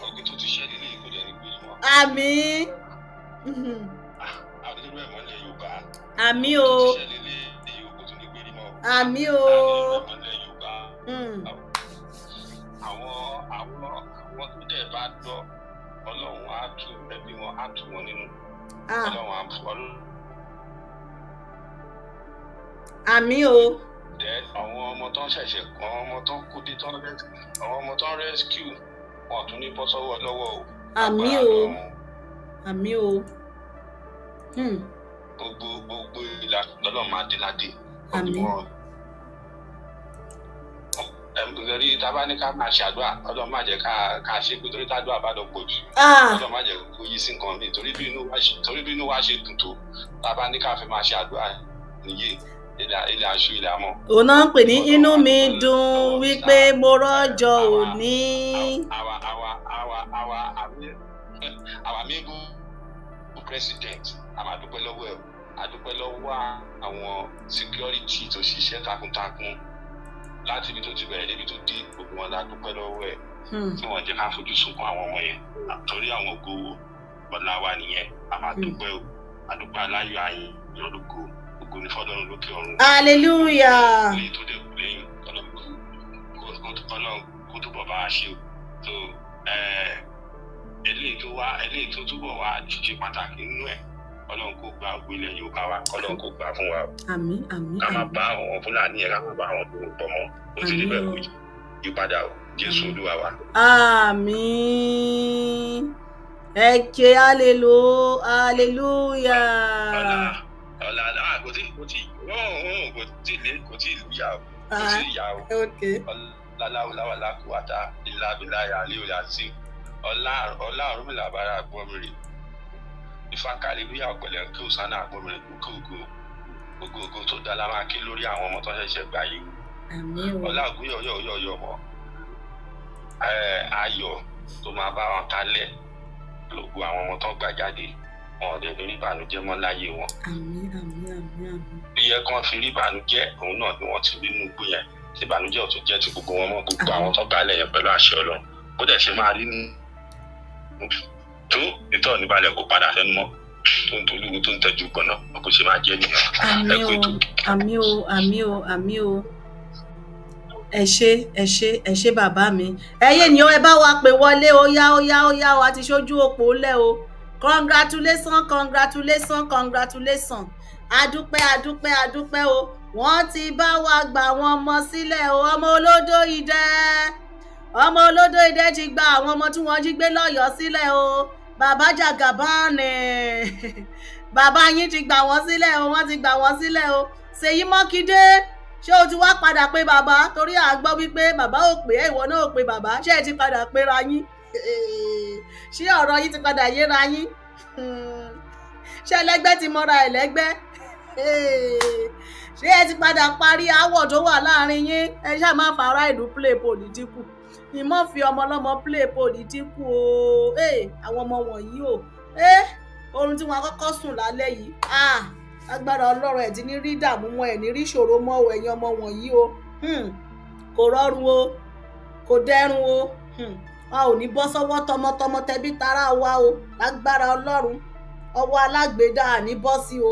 Ogun tó ti ṣẹ́ nílé kò dẹ̀ ní gbé mọ́. Àmín. Àdúgbò ẹ̀mọ́ ilẹ̀ Yorùbá. Àmín o. Tó ti ṣẹ́ nílé kò tún ní gbé mọ́. Àmín o. Àdúgbò ẹ̀mọ́ ilẹ̀ Yorùbá. Àwọn tó dẹ̀ bá lọ, Ọlọ́run á tú ẹbí wọn, á tú wọn nínú. Ọlọ́run á fún Ọlọ́run. Àmín o. Then àwọn ọmọ tó ń ṣẹ̀ṣẹ̀, àwọn ọmọ tó ń kú dé, tó ń àwọn ọmọ tó ń rescue wọn tún ní bọ́ sọ́wọ́ lọ́wọ́ o. Àmín o. Àmín o. Gbogbo ìlà lọ́lọ́ máa dé ládé. Àmín. Ẹ̀rí tábà ní ká máa ṣàdúrà, Ọlọ́run má jẹ́ ká ṣe pé torí tádùá bá lọ pọ̀ jù. Ọlọ́run má jẹ́ kó yí sí nǹkan mi, torí bí inú wa ṣe dùn tó, tábà ní ká fi máa ṣàdúrà nìyé ilẹ̀ aṣọ ilẹ̀ amọ̀. Òun náà ń pè ní inú mi dùn wípé mo rọ́jò òní. Àwa mímú president, a máa dúpẹ́ lọ́wọ́ ẹ̀, a dúpẹ́ lọ́wọ́ àwọn security tó ṣiṣẹ́ takuntakun láti ibi tó ti bẹ̀rẹ̀ débi tó dé, gbogbo wọn la dúpẹ́ lọ́wọ́ ẹ̀ tí wọ́n jẹ́ ká fojú sunkún àwọn ọmọ yẹn, torí àwọn ògo ọ̀la wa nìyẹn. A máa dúpẹ́ o, a dúpẹ́ aláyọ̀ ayé lọ́dúnkọ. Ògo ni fọ́lọ́run lókè ọ̀run. Hallelujah. Ilé tó dẹ̀ kú lẹ́yìn Ọlọ́run kó túbọ̀ bá a ṣe o. So eléyìí tó wá, eléyìí tó túbọ̀ wá ṣe pàtàkì nínú ẹ̀, Ọlọ́run kó gba ògbó ilẹ̀ Yorùbá wa, Ọlọ́run kó gbà fún wa o. Àmín, àmín. Ká má bá àwọn Fúlàní yẹn, ká má bá àwọn tó ń pọ̀ mọ́. Ó ti rí bẹ́ẹ̀, kó yí padà o. Jésù Olúwa wa. Àmín. Ẹ ké hallelujah, hallelujah. Ọ̀la kò tí kò tí yà o, kò tí yà o. Ọ̀làláwòláwàlá kò wá ta ìlàbíláyà àlẹ́ àti ọ̀là ọ̀rúnmìlà bára àgbọ̀mìrì ìfàkàlẹ́lúyà ọ̀pẹ̀lẹ̀ kí òsánà àgbọ̀mìrì kò ògo ògo ògo tó dá la máa ké lórí àwọn ọmọ tó ṣẹ̀ṣẹ̀ gbà yìí. Ọ̀là ògúnyọ̀ yọ̀ yọ̀ yọ̀ mọ́ ayọ̀ tó máa bá wọn kalẹ̀ lógo àwọn ọmọ tó gbà jáde, wọn ò dẹ̀ ní rí ìbànújẹ́ mọ́ láyé wọn. Àmín, àmín, àmín, àmín. Bí ẹ kàn fi rí ìbànújẹ́, òun náà ni wọ́n ti rí nínú igbó yẹn, tí ìbànújẹ́ ò tún jẹ́ ti gbogbo wọn mọ́, gbogbo àwọn tó gbálẹ̀ yẹn pẹ̀lú àṣẹ Ọlọ́run. Bó dẹ̀ ṣe máa rí nínú tó ìtọ́ níbalẹ̀ kò padà sẹ́nu mọ́, tó ń tolúwo tó ń tẹ́jú gbọ̀nà kó ṣe máa jẹ́ nìyẹn. Àmín o, àmín o, àmín o, àmín o. Ẹ ṣé, ẹ ṣé, ẹ ṣé bàbá mi. Ẹyẹ ni ẹ bá wa pè wọlé o, yá ó yá ó yá o, àti ṣojú òpó lẹ o. Congratulation, congratulation, congratulation. Adúpẹ́, adúpẹ́, adúpẹ́ o. Wọ́n ti bá wa gbà wọn ọmọ sílẹ̀ o. Ọmọ olódó idẹ, ọmọ olódó idẹ ti gba àwọn ọmọ tí wọ́n jí gbé lọ́yọ̀ọ́ sílẹ̀ o. Bàbá Jagaban, bàbá yín ti gbà wọ́n sílẹ̀ o, wọ́n ti gbà wọ́n sílẹ̀ o. Ṣèyí Mákindé, ṣé o ti wá padà pé bàbá? Torí à gbọ́ wípé bàbá ò pé, ìwọ náà ò pé bàbá. Ṣé ẹ ti padà péra yín? Ṣé ọ̀rọ̀ yín ti padà yéra yín? Ṣé ẹlẹ́gbẹ́ ti mọ́ra ẹlẹ́gbẹ́? Ṣé ẹ ti padà parí aáwọ̀ tó wà láàrin yín? Ẹ ṣáà má fara ìlú play political. Ìmọ̀ fi ọmọ ọlọ́mọ play political o. Àwọn ọmọ wọ̀nyí o. Oorun tí wọ́n kọ́kọ́ sùn lálẹ́ yìí, agbára Ọlọ́run, ẹ̀ ti ní rí dààmú mọ́, ẹ̀ ní rí ìṣòro mọ́ o, ẹ̀yin ọmọ wọ̀nyí o. Kò rọrùn o, kò dẹrùn o. A ò ní bọ́ sọ́wọ́ tọmọtọmọ tẹbí tará wa o, lágbára Ọlọ́run. Ọwọ́ alágbèédá ní bọ́ sí o,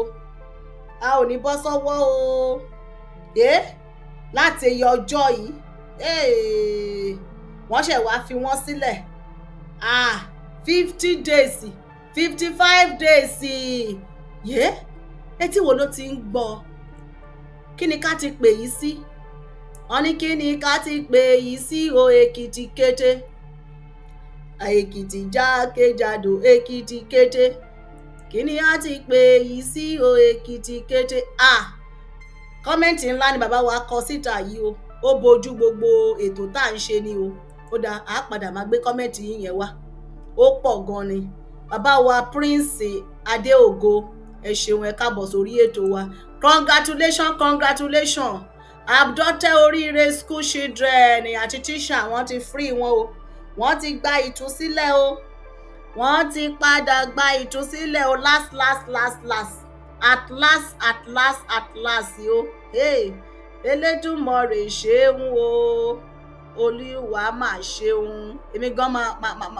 a ò ní bọ́ sọ́wọ́ o. Láti iye ọjọ́ yìí wọ́n ṣẹ̀ wá fi wọ́n sílẹ̀. 50 days, 55 days. Etí wo ló ti ń gbọ́? Kí ni ká ti pè yìí sí? Wọ́n ní kí ni ká ti pè yìí sí o? Èkìtì kété, Èkìtì jákèjádò, Èkìtì kété. Kí ni a ti pè yìí sí o? Èkìtì kété. Comment ńlá ni bàbá wa kọ síta yìí o. Ó bojú gbogbo ètò tá à ń ṣe ni o. Ó dáa, á padà máa gbé comment yín yẹn wá, ó pọ̀ gan ni. Bàbá wa Prince Adéògo, ẹ ṣeun, ẹ káàbọ̀ sórí ètò wa. Congratulations, congratulations. Abducted Oríire school children àti teacher, wọ́n ti free wọn o. Wọ́n ti gba ìtúsílẹ̀ o, wọ́n ti padà gba ìtúsílẹ̀ o. Last last last last, at last, at last, at last o. Hey, Elédùmarè ṣeun o, Olúwa máa ṣeun. Èmi gan máa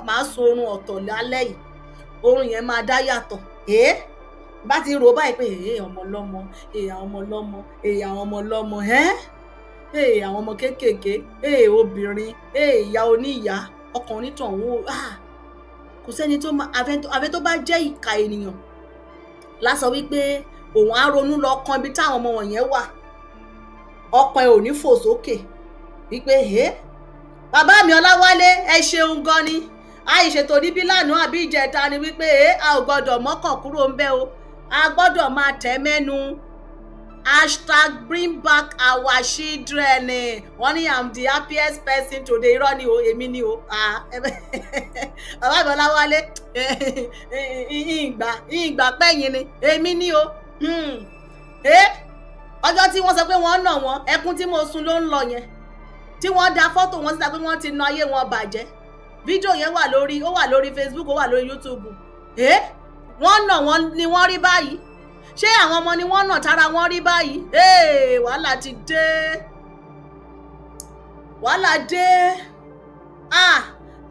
máa sun oorun ọ̀tọ̀ lálẹ́ yìí, oorun yẹn máa dá yàtọ̀. Ẹ́ bá ti rò báyìí pé ee, ọmọ ọlọ́mọ, ee, àwọn ọmọ ọlọ́mọ, ee, àwọn ọmọ ọlọ́mọ, ẹ́ ee, àwọn ọmọ kéékèèké, ee, obìnrin, ee, ìyá oníyàá, ọkùnrin tó ń wò. Kò sẹ́ni tó máa àfẹ́ tó bá jẹ́ ìkà ènìyàn lásọ wípé òun á ronú lọ kan ibi táwọn ọmọ wọ̀nyẹn wà, ọkàn ẹ̀ ò ní fò sókè wípé ẹ. Bàbá mi Ọláwálé, ẹ ṣeun gan ni. Àìṣètò níbí lánàá àbí ìjẹta ni wípé a ò gbọ́dọ̀ mọ́kàn kúrò ń bẹ̀ o, a gbọ́dọ̀ máa tẹ̀ mẹ́nu #BringBackOurChildren. Wọ́n ní I'm the happiest person today. Irọ́ ni o, èmi ni o. Bàbá mi Ọláwálé, ìgbà ìgbà pẹ́yìn ni èmi ni o. Ọjọ́ tí wọ́n sọ pé wọ́n nà wọ́n, ẹkún tí mo sun ló ń lọ yẹn, tí wọ́n da fọ́tò wọn síta pé wọ́n ti na ayé wọn bàjẹ́. Fídíò yẹn wà lórí, ó wà lórí Facebook, ó wà lórí YouTube. Wọ́n nà wọ́n ni wọ́n rí báyìí. Ṣé àwọn ọmọ ni wọ́n nà tára wọ́n rí báyìí? Wàhálà ti dé, wàhálà dé.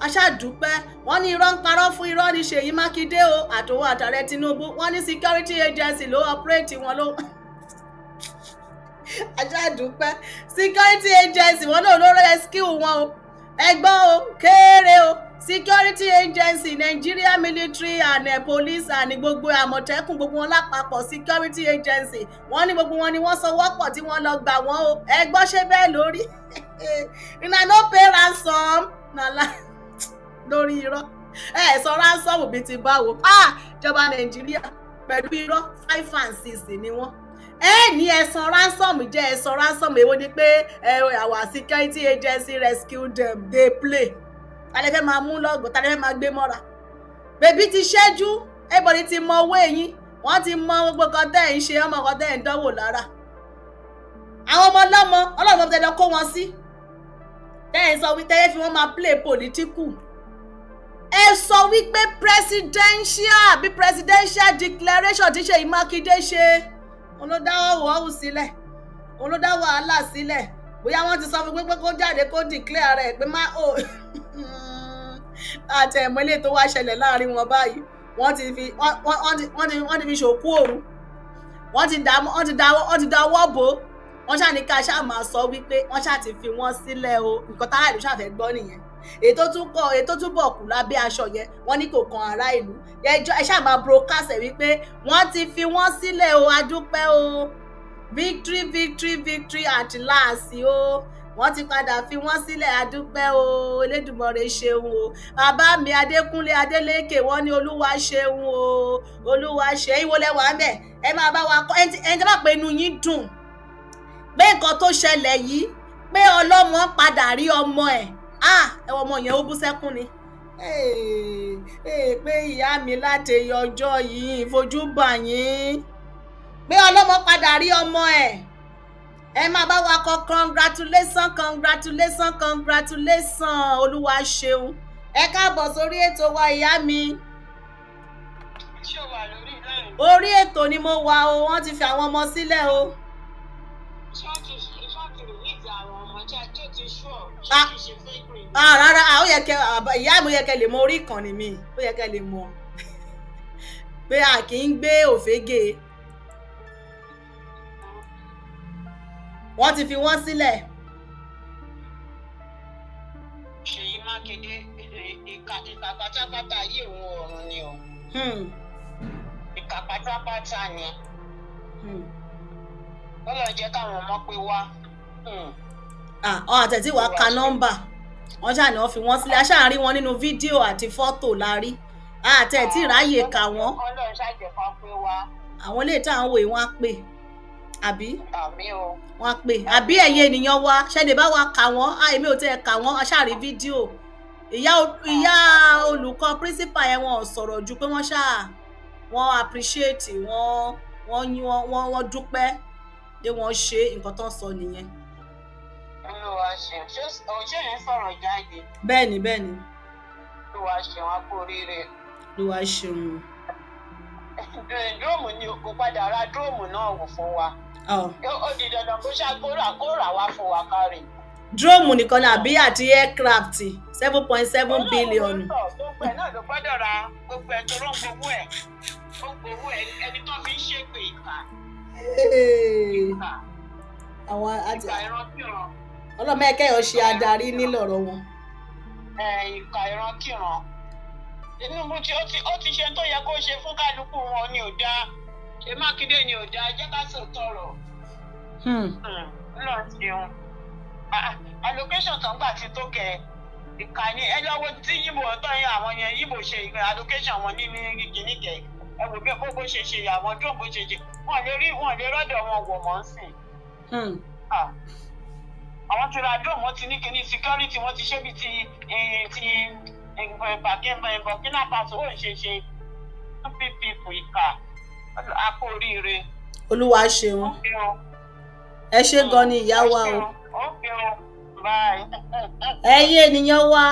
Aṣáàdúpẹ́. Wọ́n ní irọ́ ń parọ́ fún irọ́ ní Ṣèyí Mákindé o, àtòwò àtàrẹ Tinubu. Wọ́n ní security agency ló operate wọn ló. Aṣáàdúpẹ́, security agency wọn náà ló rescue wọn o. Ẹgbọ́n o, kéré o. Security agency, Nigeria military and police and gbogbo Àmọ̀tẹ́kùn, gbogbo wọn lápapọ̀, security agency, wọ́n ní gbogbo wọn ni wọ́n sọwọ́pọ̀ tí wọ́n lọ gbà wọ́n o. Ẹgbọ́n, ṣé bẹ́ẹ̀ lórí? Una no pay ransom na lórí irọ́. Ẹ sọ ransom bíi ti báwo? Ìjọba Nàìjíríà pẹ̀lú irọ́, 5 and 6 ni wọ́n. Ẹ ní ẹ̀sán ransom jẹ́ ẹ̀sán ransom. Èwo ni pé our security agency rescue them? Dey play. Ta lẹ fẹ́ máa mú lọ́gọ̀ọ́? Ta lẹ fẹ́ máa gbé mọ́ra? Bèbí ti ṣẹ́jú, everybody ti mọ owó eyín, wọ́n ti mọ gbogbo kan tẹ́ ẹ̀ ń ṣe, ọmọ kan tẹ́ ẹ̀ ń dánwò lára àwọn ọmọ ọlọ́mọ. Ọlọ́run tẹ́ lọ kó wọn sí, tẹ́ ẹ̀ ń sọ wípé tẹ́ fi wọ́n máa play political. Ẹ sọ wípé presidential bí presidential declaration tí Ṣèyí Mákindé ṣe, òun ló dá wàhálà sílẹ̀, òun ló dá wàhálà sílẹ̀. Bóyá wọ́n ti sọ fún pé kó jáde kó declare rẹ̀ pé má o àti ẹ̀mọ́ ilé tó wá ṣẹlẹ̀ láàrin wọn báyìí. Wọ́n ti fi ṣòkú òru, wọ́n ti dáwọ́ bò ó. Wọ́n ṣáà ní ká ṣáà máa sọ wípé wọ́n ṣáà ti fi wọ́n sílẹ̀ o. Nǹkan tára ìlú ṣàfẹ́ gbọ́ nìyẹn. Ètò tún bọ̀ kù lábẹ́ aṣọ yẹn, wọ́n ní kò kan ará ìlú. Ẹjọ́ ẹ ṣáà máa broadcast ẹ̀ wípé wọ́n ti fi wọ́n sílẹ̀ o. Adúpẹ́ o. Victory, victory, victory at last o. Wọ́n ti padà fi wọ́n sílẹ̀, adúpẹ́ o. Elédùmarè ṣeun o. Bàbá mi Adékúnlé Adélékè, wọ́n ní Olúwa ṣeun o, Olúwa ṣe. Ìwọ lẹwà ń bẹ, ẹ máa bá wa kọ. Ẹni tí bá pé inú yín dùn pé nǹkan tó ṣẹlẹ̀ yìí, pé ọlọ́mọ padà rí ọmọ ẹ̀, ah, ẹ wọ ọmọ yẹn, ó bú sẹ́kún ni pé ìyá mi láti ọjọ́ yìí ìfojú bà yín, pé ọlọ́mọ padà rí ọmọ ẹ̀. Ẹ máa bá wa kọ congratulation, congratulation, congratulation. Olúwa ṣeun. Ẹ káàbọ̀ sórí ètò wa, ìyá mi. Ṣé o wà lórí line? Orí ètò ni mo wà o. Wọ́n ti fi àwọn ọmọ sílẹ̀ o. Ṣé wọ́n ti release àwọn ọmọ? Ṣé tó ti ṣú ọ? Ṣé Ah. kìí ṣe fake release? Ah, rárá. Ah, ó yẹ kẹ, ìyá mi, ó yẹ kẹ lè mọ orí ìkànnì mi, ó yẹ kẹ lè mọ. Pé a kì í gbé òfégè. Wọ́n ti fi wọ́n sílẹ̀. Ṣèyí Mákindé, ìkà, ìkà pátápátá yìí, òun ọ̀run ni o. Ìkà pátápátá ni. Ó lọ jẹ́ káwọn ọmọ pé wá. Ah, ọ àtẹ̀tí wàá ka nọ́mbà wọ́n ṣáà ní wọ́n fi wọ́n sílẹ̀. A ṣáà rí wọn nínú fídíò àti fọ́tò la rí, àtẹ̀tí ráyè kà wọ́n. Ọlọ́run ṣàjẹ̀fà pé wá. Àwọn ilé ìta àwọn òye wọn á pè, àbí? Àmín o. Wọn á pè, àbí? Ẹ̀yin ènìyàn wa, ṣẹlẹ̀ bá wa kà wọ́n. Á èmi ò tẹ́ ẹ kà wọ́n, a ṣáà rí fídíò. Ìyá olùkọ́ principal yẹn, wọn ò sọ̀rọ̀ ju pé wọ́n ṣáà wọ́n appreciate, wọ́n yín, wọ́n dúpẹ́ pé wọ́n ṣe nǹkan tó ń sọ nìyẹn. Olúwa ṣeun. Ṣé òṣè yẹn sọ̀rọ̀ jáde? Bẹ́ẹ̀ni. Olúwa ṣeun, á kú oríire. Olúwa ṣeun. Drone ni kò padà ra drone náà wò fún wa. Ọ. Ó di dandan kó ṣá kó rà wá fún wa kárì. Drone nìkan ni àbí àti aircraft 7.7 billion? Gbogbo ẹ̀ náà ló gbọ́dọ̀ ra, gbogbo ẹ̀, toró ń gbowó ẹ̀, ó gbowó ẹ̀, ẹni tó fi ń ṣèpè, ìkà, ìkà. Àwọn àti Ìkà ìrankíran. Ọlọ́mọ ẹ̀kẹ́yọ̀ ṣe adarí nílọ̀rọ̀ wọn. Ẹ̀, ìkà ìrankíran. Tinubu tí ó ti ṣe tó yẹ kó ṣe fún kálukú wọn ni ò dáa. Ṣé Mákindé ni ò dáa? Jẹ́ ká sọ tọrọ. Lọ ṣeun. Allocation tó ń gbà ti tó kẹ. Ìkànnì ẹ lọ́wọ́ tí yíbo ọ̀tọ̀ yẹn, àwọn yẹn yíbo ṣe allocation wọn ní kìíní kẹ. Ẹ wò bí bó ṣe ṣe àwọn tó bó ṣe ṣe, wọn lè rí, wọn lè rọ́dọ̀ wọn wọ̀ mọ́ sí. Àwọn ti ra drone, wọn ti ní kìíní security, wọn ti ṣe bí ti Burkina Faso ó ṣe ṣe ppp. Ìkà, a kú oríire. Olúwa ṣeun. Ẹ ṣé gan ni, ìyá wa o. Okay o, bye. Ẹ̀yin ènìyàn wa,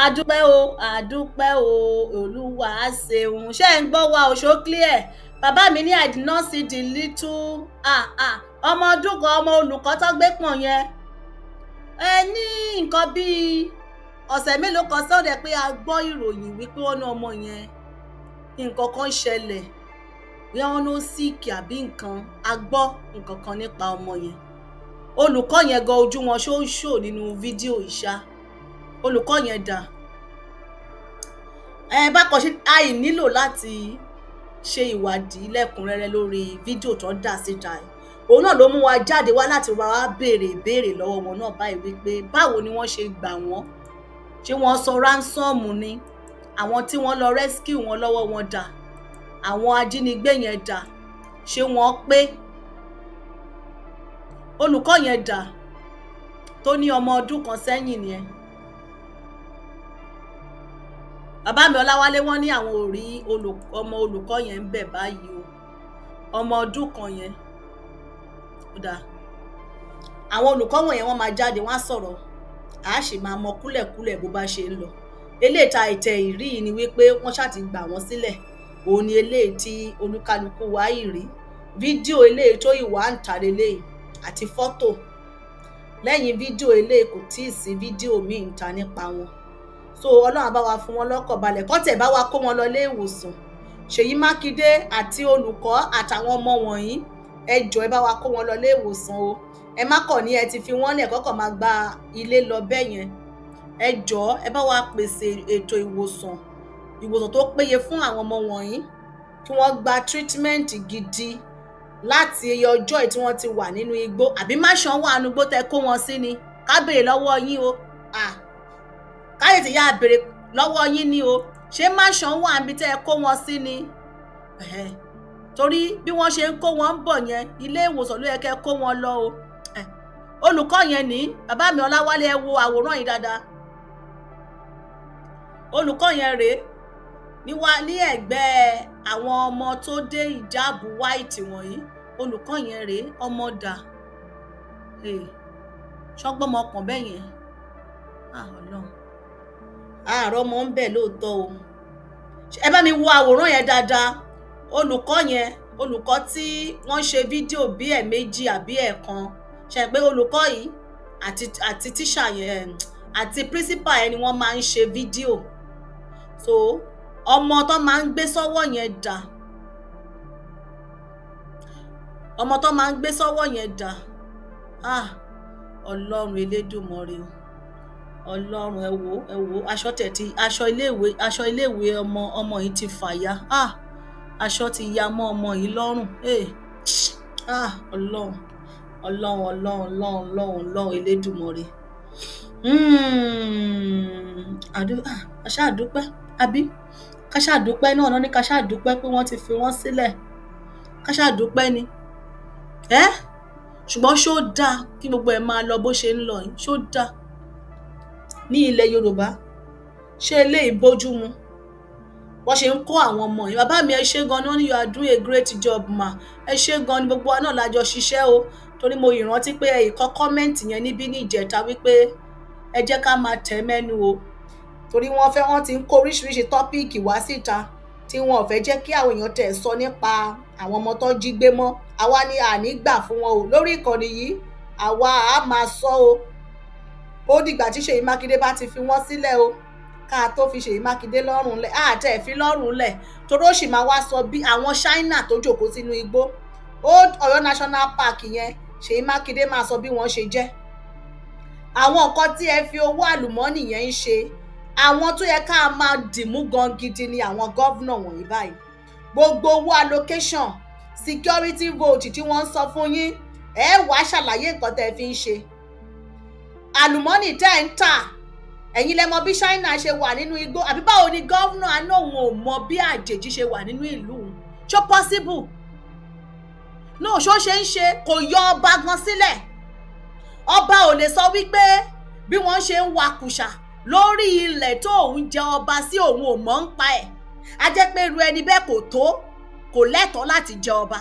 àdúpẹ́ o, àdúpẹ́ o, Olúwa ṣeun. Ṣé ẹ̀ ń gbọ́ wa o? Ṣó clear? Bàbá mi ní, "I did not see the little ọmọ ọdún kan, ọmọ olùkọ́ tó gbé pọ̀n yẹn." Ẹ ní nǹkan bíi ọ̀sẹ̀ mélòó kan sọ́dẹ̀ pé a gbọ́ ìròyìn wípé wọ́n ní ọmọ yẹn, nǹkan kan ṣẹlẹ̀, bí wọ́n ló sick àbí nǹkan. A gbọ́ nǹkan kan nípa ọmọ yẹn. Olùkọ́ yẹn gan, ojú wọn ṣó ń ṣò nínú fídíò ìṣá. Olùkọ́ yẹn dà? Ẹ bákan ṣe àì nílò láti ṣe ìwádìí lẹ́kùnrẹ́rẹ́ lórí fídíò tó dà síta yìí. Òun náà ló mú wa jáde wá láti wá béèrè ìbéèrè lọ́wọ́ wọn náà báyìí wípé báwo ni wọ́n ṣe gbà wọ́n? Ṣé wọ́n sọ ransom ni? Àwọn tí wọ́n lọ rescue wọn lọ́wọ́ wọn dà? Àwọn ajínigbé yẹn dà? Ṣé wọ́n pé? Olùkọ́ yẹn dà tó ní ọmọ ọdún kan sẹ́yìn nìyẹn? Bàbá mi Ọláwálé, wọ́n ní àwọn ò rí ọmọ olùkọ́ yẹn ń bẹ̀ báyìí o, ọmọ ọdún kan yẹn. Ó dáa, àwọn olùkọ́ wọ̀nyẹn, wọ́n máa jáde, wọ́n á sọ̀rọ̀, a sì máa mọ kúlẹ̀kúlẹ̀ bó bá ṣe ń lọ. Eléyìí ta ìtẹ̀ ìrí yìí ni wípé wọ́n ṣáà ti gbà wọ́n sílẹ̀. Òun ni eléyìí tí olúkálukú wa yìí rí, fídíò eléyìí tó ìwà ń ta leléyìí àti fọ́tò. Lẹ́yìn fídíò eléyìí, kò tíì sí fídíò míì ń ta nípa wọn. So Ọlọ́run á bá wa fún wọn lọ́kàn balẹ̀, kọ́tẹ̀ bá wa kó wọn lọ ilé ìwòsàn. Ṣèyí Mákindé àti olùkọ́ àtàwọn ọmọ wọ̀nyí, ẹ jọ̀ọ́, ẹ bá wa kó wọn lọ ilé ìwòsàn o. Ẹ má kọ̀ ní ẹ ti fi wọ́n lẹ̀ kọ́kọ́ máa gba ilé lọ bẹ́ẹ̀ yẹn. Ẹ jọ̀ọ́, ẹ bá wa pèsè ètò ìwòsàn tó péye fún àwọn ọmọ wọ̀nyí, kí wọ́n gba treatment gidi láti iye ọjọ́ yìí tí wọ́n ti wà nínú igbó. Àbí máṣan wà nínú igbó tẹ kó wọn sí ni? Ká béèrè lọ́wọ́ yín o. Káyè tí yá béèrè lọ́wọ́ yín ni o. Ṣé máṣan wà níbi tẹ́ ẹ kó wọn sí ni? Torí bí wọ́n ṣe ń kó wọn ń bọ̀ yẹn, ilé ìwòsàn ló yẹ kẹ́ kó wọn lọ o. Olùkọ́ yẹn ní, bàbá mi Ọláwálé, ẹ wo àwòrán yìí dáadáa. Olùkọ́ yẹn rèé níwá ní ẹ̀gbẹ́ àwọn ọmọ tó dé ìjáàbù white wọ̀nyí. Olùkọ́ yẹn rèé. Ọmọ dà? Ṣọgbọ́mọ kàn bẹ́ẹ̀ yẹn? Ọlọ́run, àárọ̀ ọmọ ń bẹ̀ lóòótọ́ o. Ẹ bá mi wo àwòrán yẹn dáadáa. Olùkọ́ yẹn, olùkọ́ tí wọ́n ṣe fídíò bí ẹ̀ẹ̀mejì àbí ẹ̀ẹ̀kan ṣe pé olùkọ́ yìí àti tíṣà yẹn àti principal yẹn ni wọ́n máa ń ṣe fídíò. So Ọmọ tó máa ń gbé sọ́wọ́ yẹn dà? Ọmọ tó máa ń gbé sọ́wọ́ yẹn dà? Ah, Ọlọ́run Elédùmarè o, Ọlọ́run! Ẹ wò, ẹ wò, aṣọ tẹ̀ ti aṣọ iléèwé ọmọ yìí ti fàya. Ah, aṣọ ti ya mọ́ ọmọ yìí lọ́rùn. Hey. Ah, Ọlọ́run, Ọlọ́run, Ọlọ́run, Ọlọ́run, Ọlọ́run, Ọlọ́run Elédùmarè. Ah, ká ṣáà dúpẹ́, àbí? Ká ṣáà dúpẹ́ náà ní, ká ṣáà dúpẹ́ pé wọ́n ti fi wọ́n sílẹ̀. Ká ṣáà dúpẹ́ ni. Ẹ́ ṣùgbọ́n ṣó dáa kí gbogbo ẹ̀ máa lọ bó ṣe ń lọ yìí? Ṣó dáa ní ilẹ̀ Yorùbá? Ṣé eléyìí bójú mu, wọ́n ṣe ń kó àwọn ọmọ yìí? Bàbá mi, ẹ ṣé gan ni. Wọ́n ní, "You are doing a great job, ma." Ẹ ṣé gan ni. Gbogbo wa náà la jọ ṣiṣẹ́ o, torí mo ìrántí pé ẹ ìkọ́ comment yẹn níbí ní ìjẹta wípé ẹ jẹ́ ká máa tẹ̀ mẹ́nu o, torí wọ́n fẹ́, wọ́n ti ń kó oríṣiríṣi topic wá síta tí wọn ò fẹ́ jẹ́ kí àwọn èèyàn tẹ̀ sọ nípa àwọn ọmọ tó jí gbé mọ́. Àwa ni àní gbà fún wọn o. Lórí ìkànnì yìí, àwa á máa sọ o. Ó dìgbà tí Ṣèyí Mákindé bá ti fi wọ́n sílẹ̀ o, ká tó fi Ṣèyí Mákindé lọ́rùn lẹ̀. Àtẹ̀ fi lọ́rùn lẹ̀, torí ó sì máa wá sọ bí àwọn China tó jókòó sínú igbó Old Ọ̀yọ́ National Park yẹn. Ṣèyí Mákindé máa sọ bí wọ́n ṣe jẹ́, àwọn nǹkan tí ẹ fi owó àlùmọ́ọ́nì yẹn ń ṣe. Àwọn tó yẹ ká máa dìmú gan gidi ni àwọn governor wọ̀nyí báyìí. Gbogbo owó allocation, security vote tí wọ́n ń sọ fún yín, ẹ wàá ṣàlàyé nǹkan tẹ́ ẹ fi ń ṣe. Àlùmọ́ọ́nì tẹ́ ẹ ń tà, ẹ̀yin lẹ mọ bí China ṣe wà nínú igbó, àbí báwo ni governor àná òun ò mọ bí àjèjì ṣe wà nínú ìlú òun? Ṣó possible? No, ṣó ṣe ń ṣe? Kò yọ ọba gan sílẹ̀. Ọba ò lè sọ wípé bí wọ́n ṣe ń wakùsà lórí ilẹ̀ tó òun jẹ ọba sí, òun ò mọ̀ ń pa ẹ̀. Á jẹ́ pé irú ẹni bẹ́ẹ̀ kò tó, kò lẹ́tọ̀ọ́ láti jẹ ọba.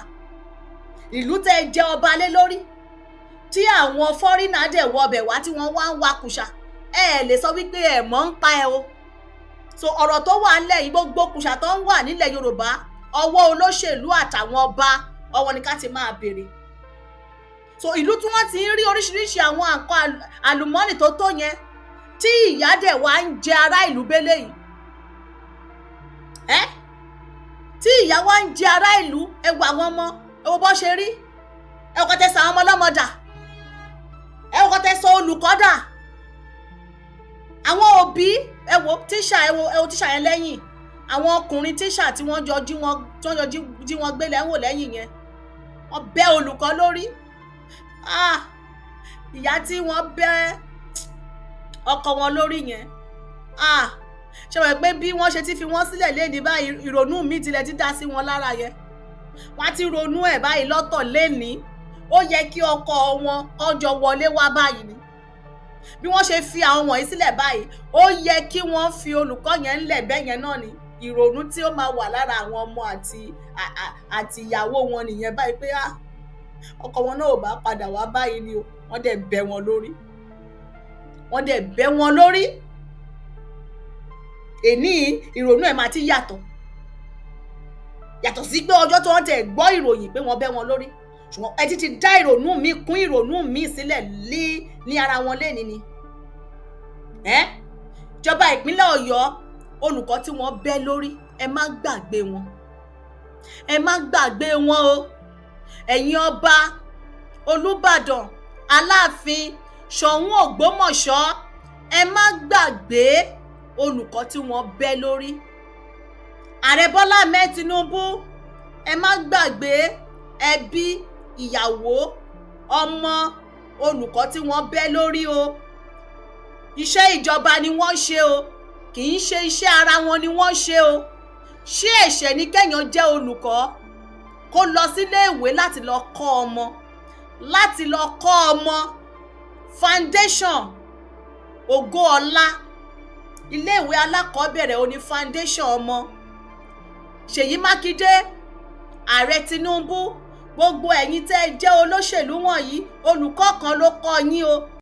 Ìlú tẹ́ ẹ jẹ ọba lé lórí, tí àwọn foreigner dẹ̀ wọbẹ̀ wá, tí wọ́n wá ń wakùsà, ẹ ẹ̀ lè sọ wípé ẹ mọ̀ ń pa ẹ o. So ọ̀rọ̀ tó wà ńlẹ̀ yìí, gbogbo kùsà tó ń wà nílẹ̀ Yorùbá, ọwọ́ olóṣèlú àtàwọn ọba, ọwọ́ ni ká ti máa béèrè. So ìlú tí wọ́n ti ń rí oríṣiríṣi àwọn nǹkan àlùmọ́ọ́nì tó tó yẹn, tí ìyà dẹ̀ wá ń jẹ ará ìlú bẹ́lẹ̀ yìí, ẹ́ tí ìyà wá ń jẹ ará ìlú, ẹ wo àwọn ọmọ, ẹ wo bọ́ ṣe rí, ẹ wò kọ́ tẹ sọ àwọn ọmọ ọlọ́mọ dà, ẹ wò kọ́ tẹ sọ olùkọ́ dà, àwọn òbí. Ẹ wo tíṣà, ẹ wo tíṣà yẹn lẹ́yìn, àwọn ọkùnrin tíṣà tí wọ́n jọ jí wọn, tí wọ́n jọ jí wọn gbé lẹ́wọ̀ lẹ́yìn yẹn, wọ́n bẹ́ olùkọ́ lórí. Ah, ìyá tí wọ́n bẹ́ ọkọ wọn lórí yẹn, ah, ṣe wọ́n pé bí wọ́n ṣe ti fi wọ́n sílẹ̀ léni báyìí, ìrònú mi tilẹ̀ ti dá sí wọn lára yẹn, wọ́n á ti ronú ẹ̀ báyìí lọ́tọ̀ léni. Ó yẹ kí ọkọ wọn kọjọ wọlé wá báyìí ni. Bí wọ́n ṣe fi àwọn wọ̀nyí sílẹ̀ báyìí, ó yẹ kí wọ́n fi olùkọ́ yẹn ńlẹ̀ bẹ́ẹ̀ yẹn náà ni. Ìrònú tí ó máa wà lára àwọn ọmọ àti ìyàwó wọn nìyẹn báyìí pé, ah, ọkọ wọn náà ò bá padà wá báyìí ni o. Wọ́n dẹ̀ bẹ́ wọn lórí, wọ́n dẹ̀ bẹ́ wọn lórí. Èní ìrònú ẹ̀ máa ti yàtọ̀, yàtọ̀ sí pé ọjọ́ tí wọ́n tẹ̀ gbọ́ ìròyìn pé wọ́n bẹ́ wọn lórí, ṣùgbọ́n ẹ ti ti dá ìrònú mi kún ìrònú mi sílẹ̀ lé ní ara wọn léni ni. Ẹ́ ìjọba ìpínlẹ̀ Ọ̀yọ́, olùkọ́ tí wọ́n bẹ́ lórí, ẹ má gbàgbé wọn, ẹ má gbàgbé wọn o. Ẹ̀yin ọba, Olúbàdàn, Aláàfin, Ṣọ̀ún Ògbómọ̀ṣọ́, ẹ má gbàgbé olùkọ́ tí wọ́n bẹ́ lórí. Ààrẹ Bọ́lá Ahmed Tinubu, ẹ má gbàgbé ẹbí, ìyàwó, ọmọ olùkọ́ tí wọ́n bẹ́ lórí o. Iṣẹ́ ìjọba ni wọ́n ṣe o, kì í ṣe iṣẹ́ ara wọn ni wọ́n ṣe o. Ṣé ẹ̀ṣẹ̀ ni kéèyàn jẹ́ olùkọ́, kó lọ sílé ìwé láti lọ kọ́ ọmọ, láti lọ kọ́ ọmọ? Foundation ògo ọ̀la, iléèwé alákọ̀ọ́bẹ̀rẹ̀ oní foundation ọmọ. Ṣèyí Mákindé, Ààrẹ Tinubu, gbogbo ẹ̀yin tẹ́ ẹ jẹ́ olóṣèlú wọ̀nyí, olùkọ́ kan ló kọ́ yín o.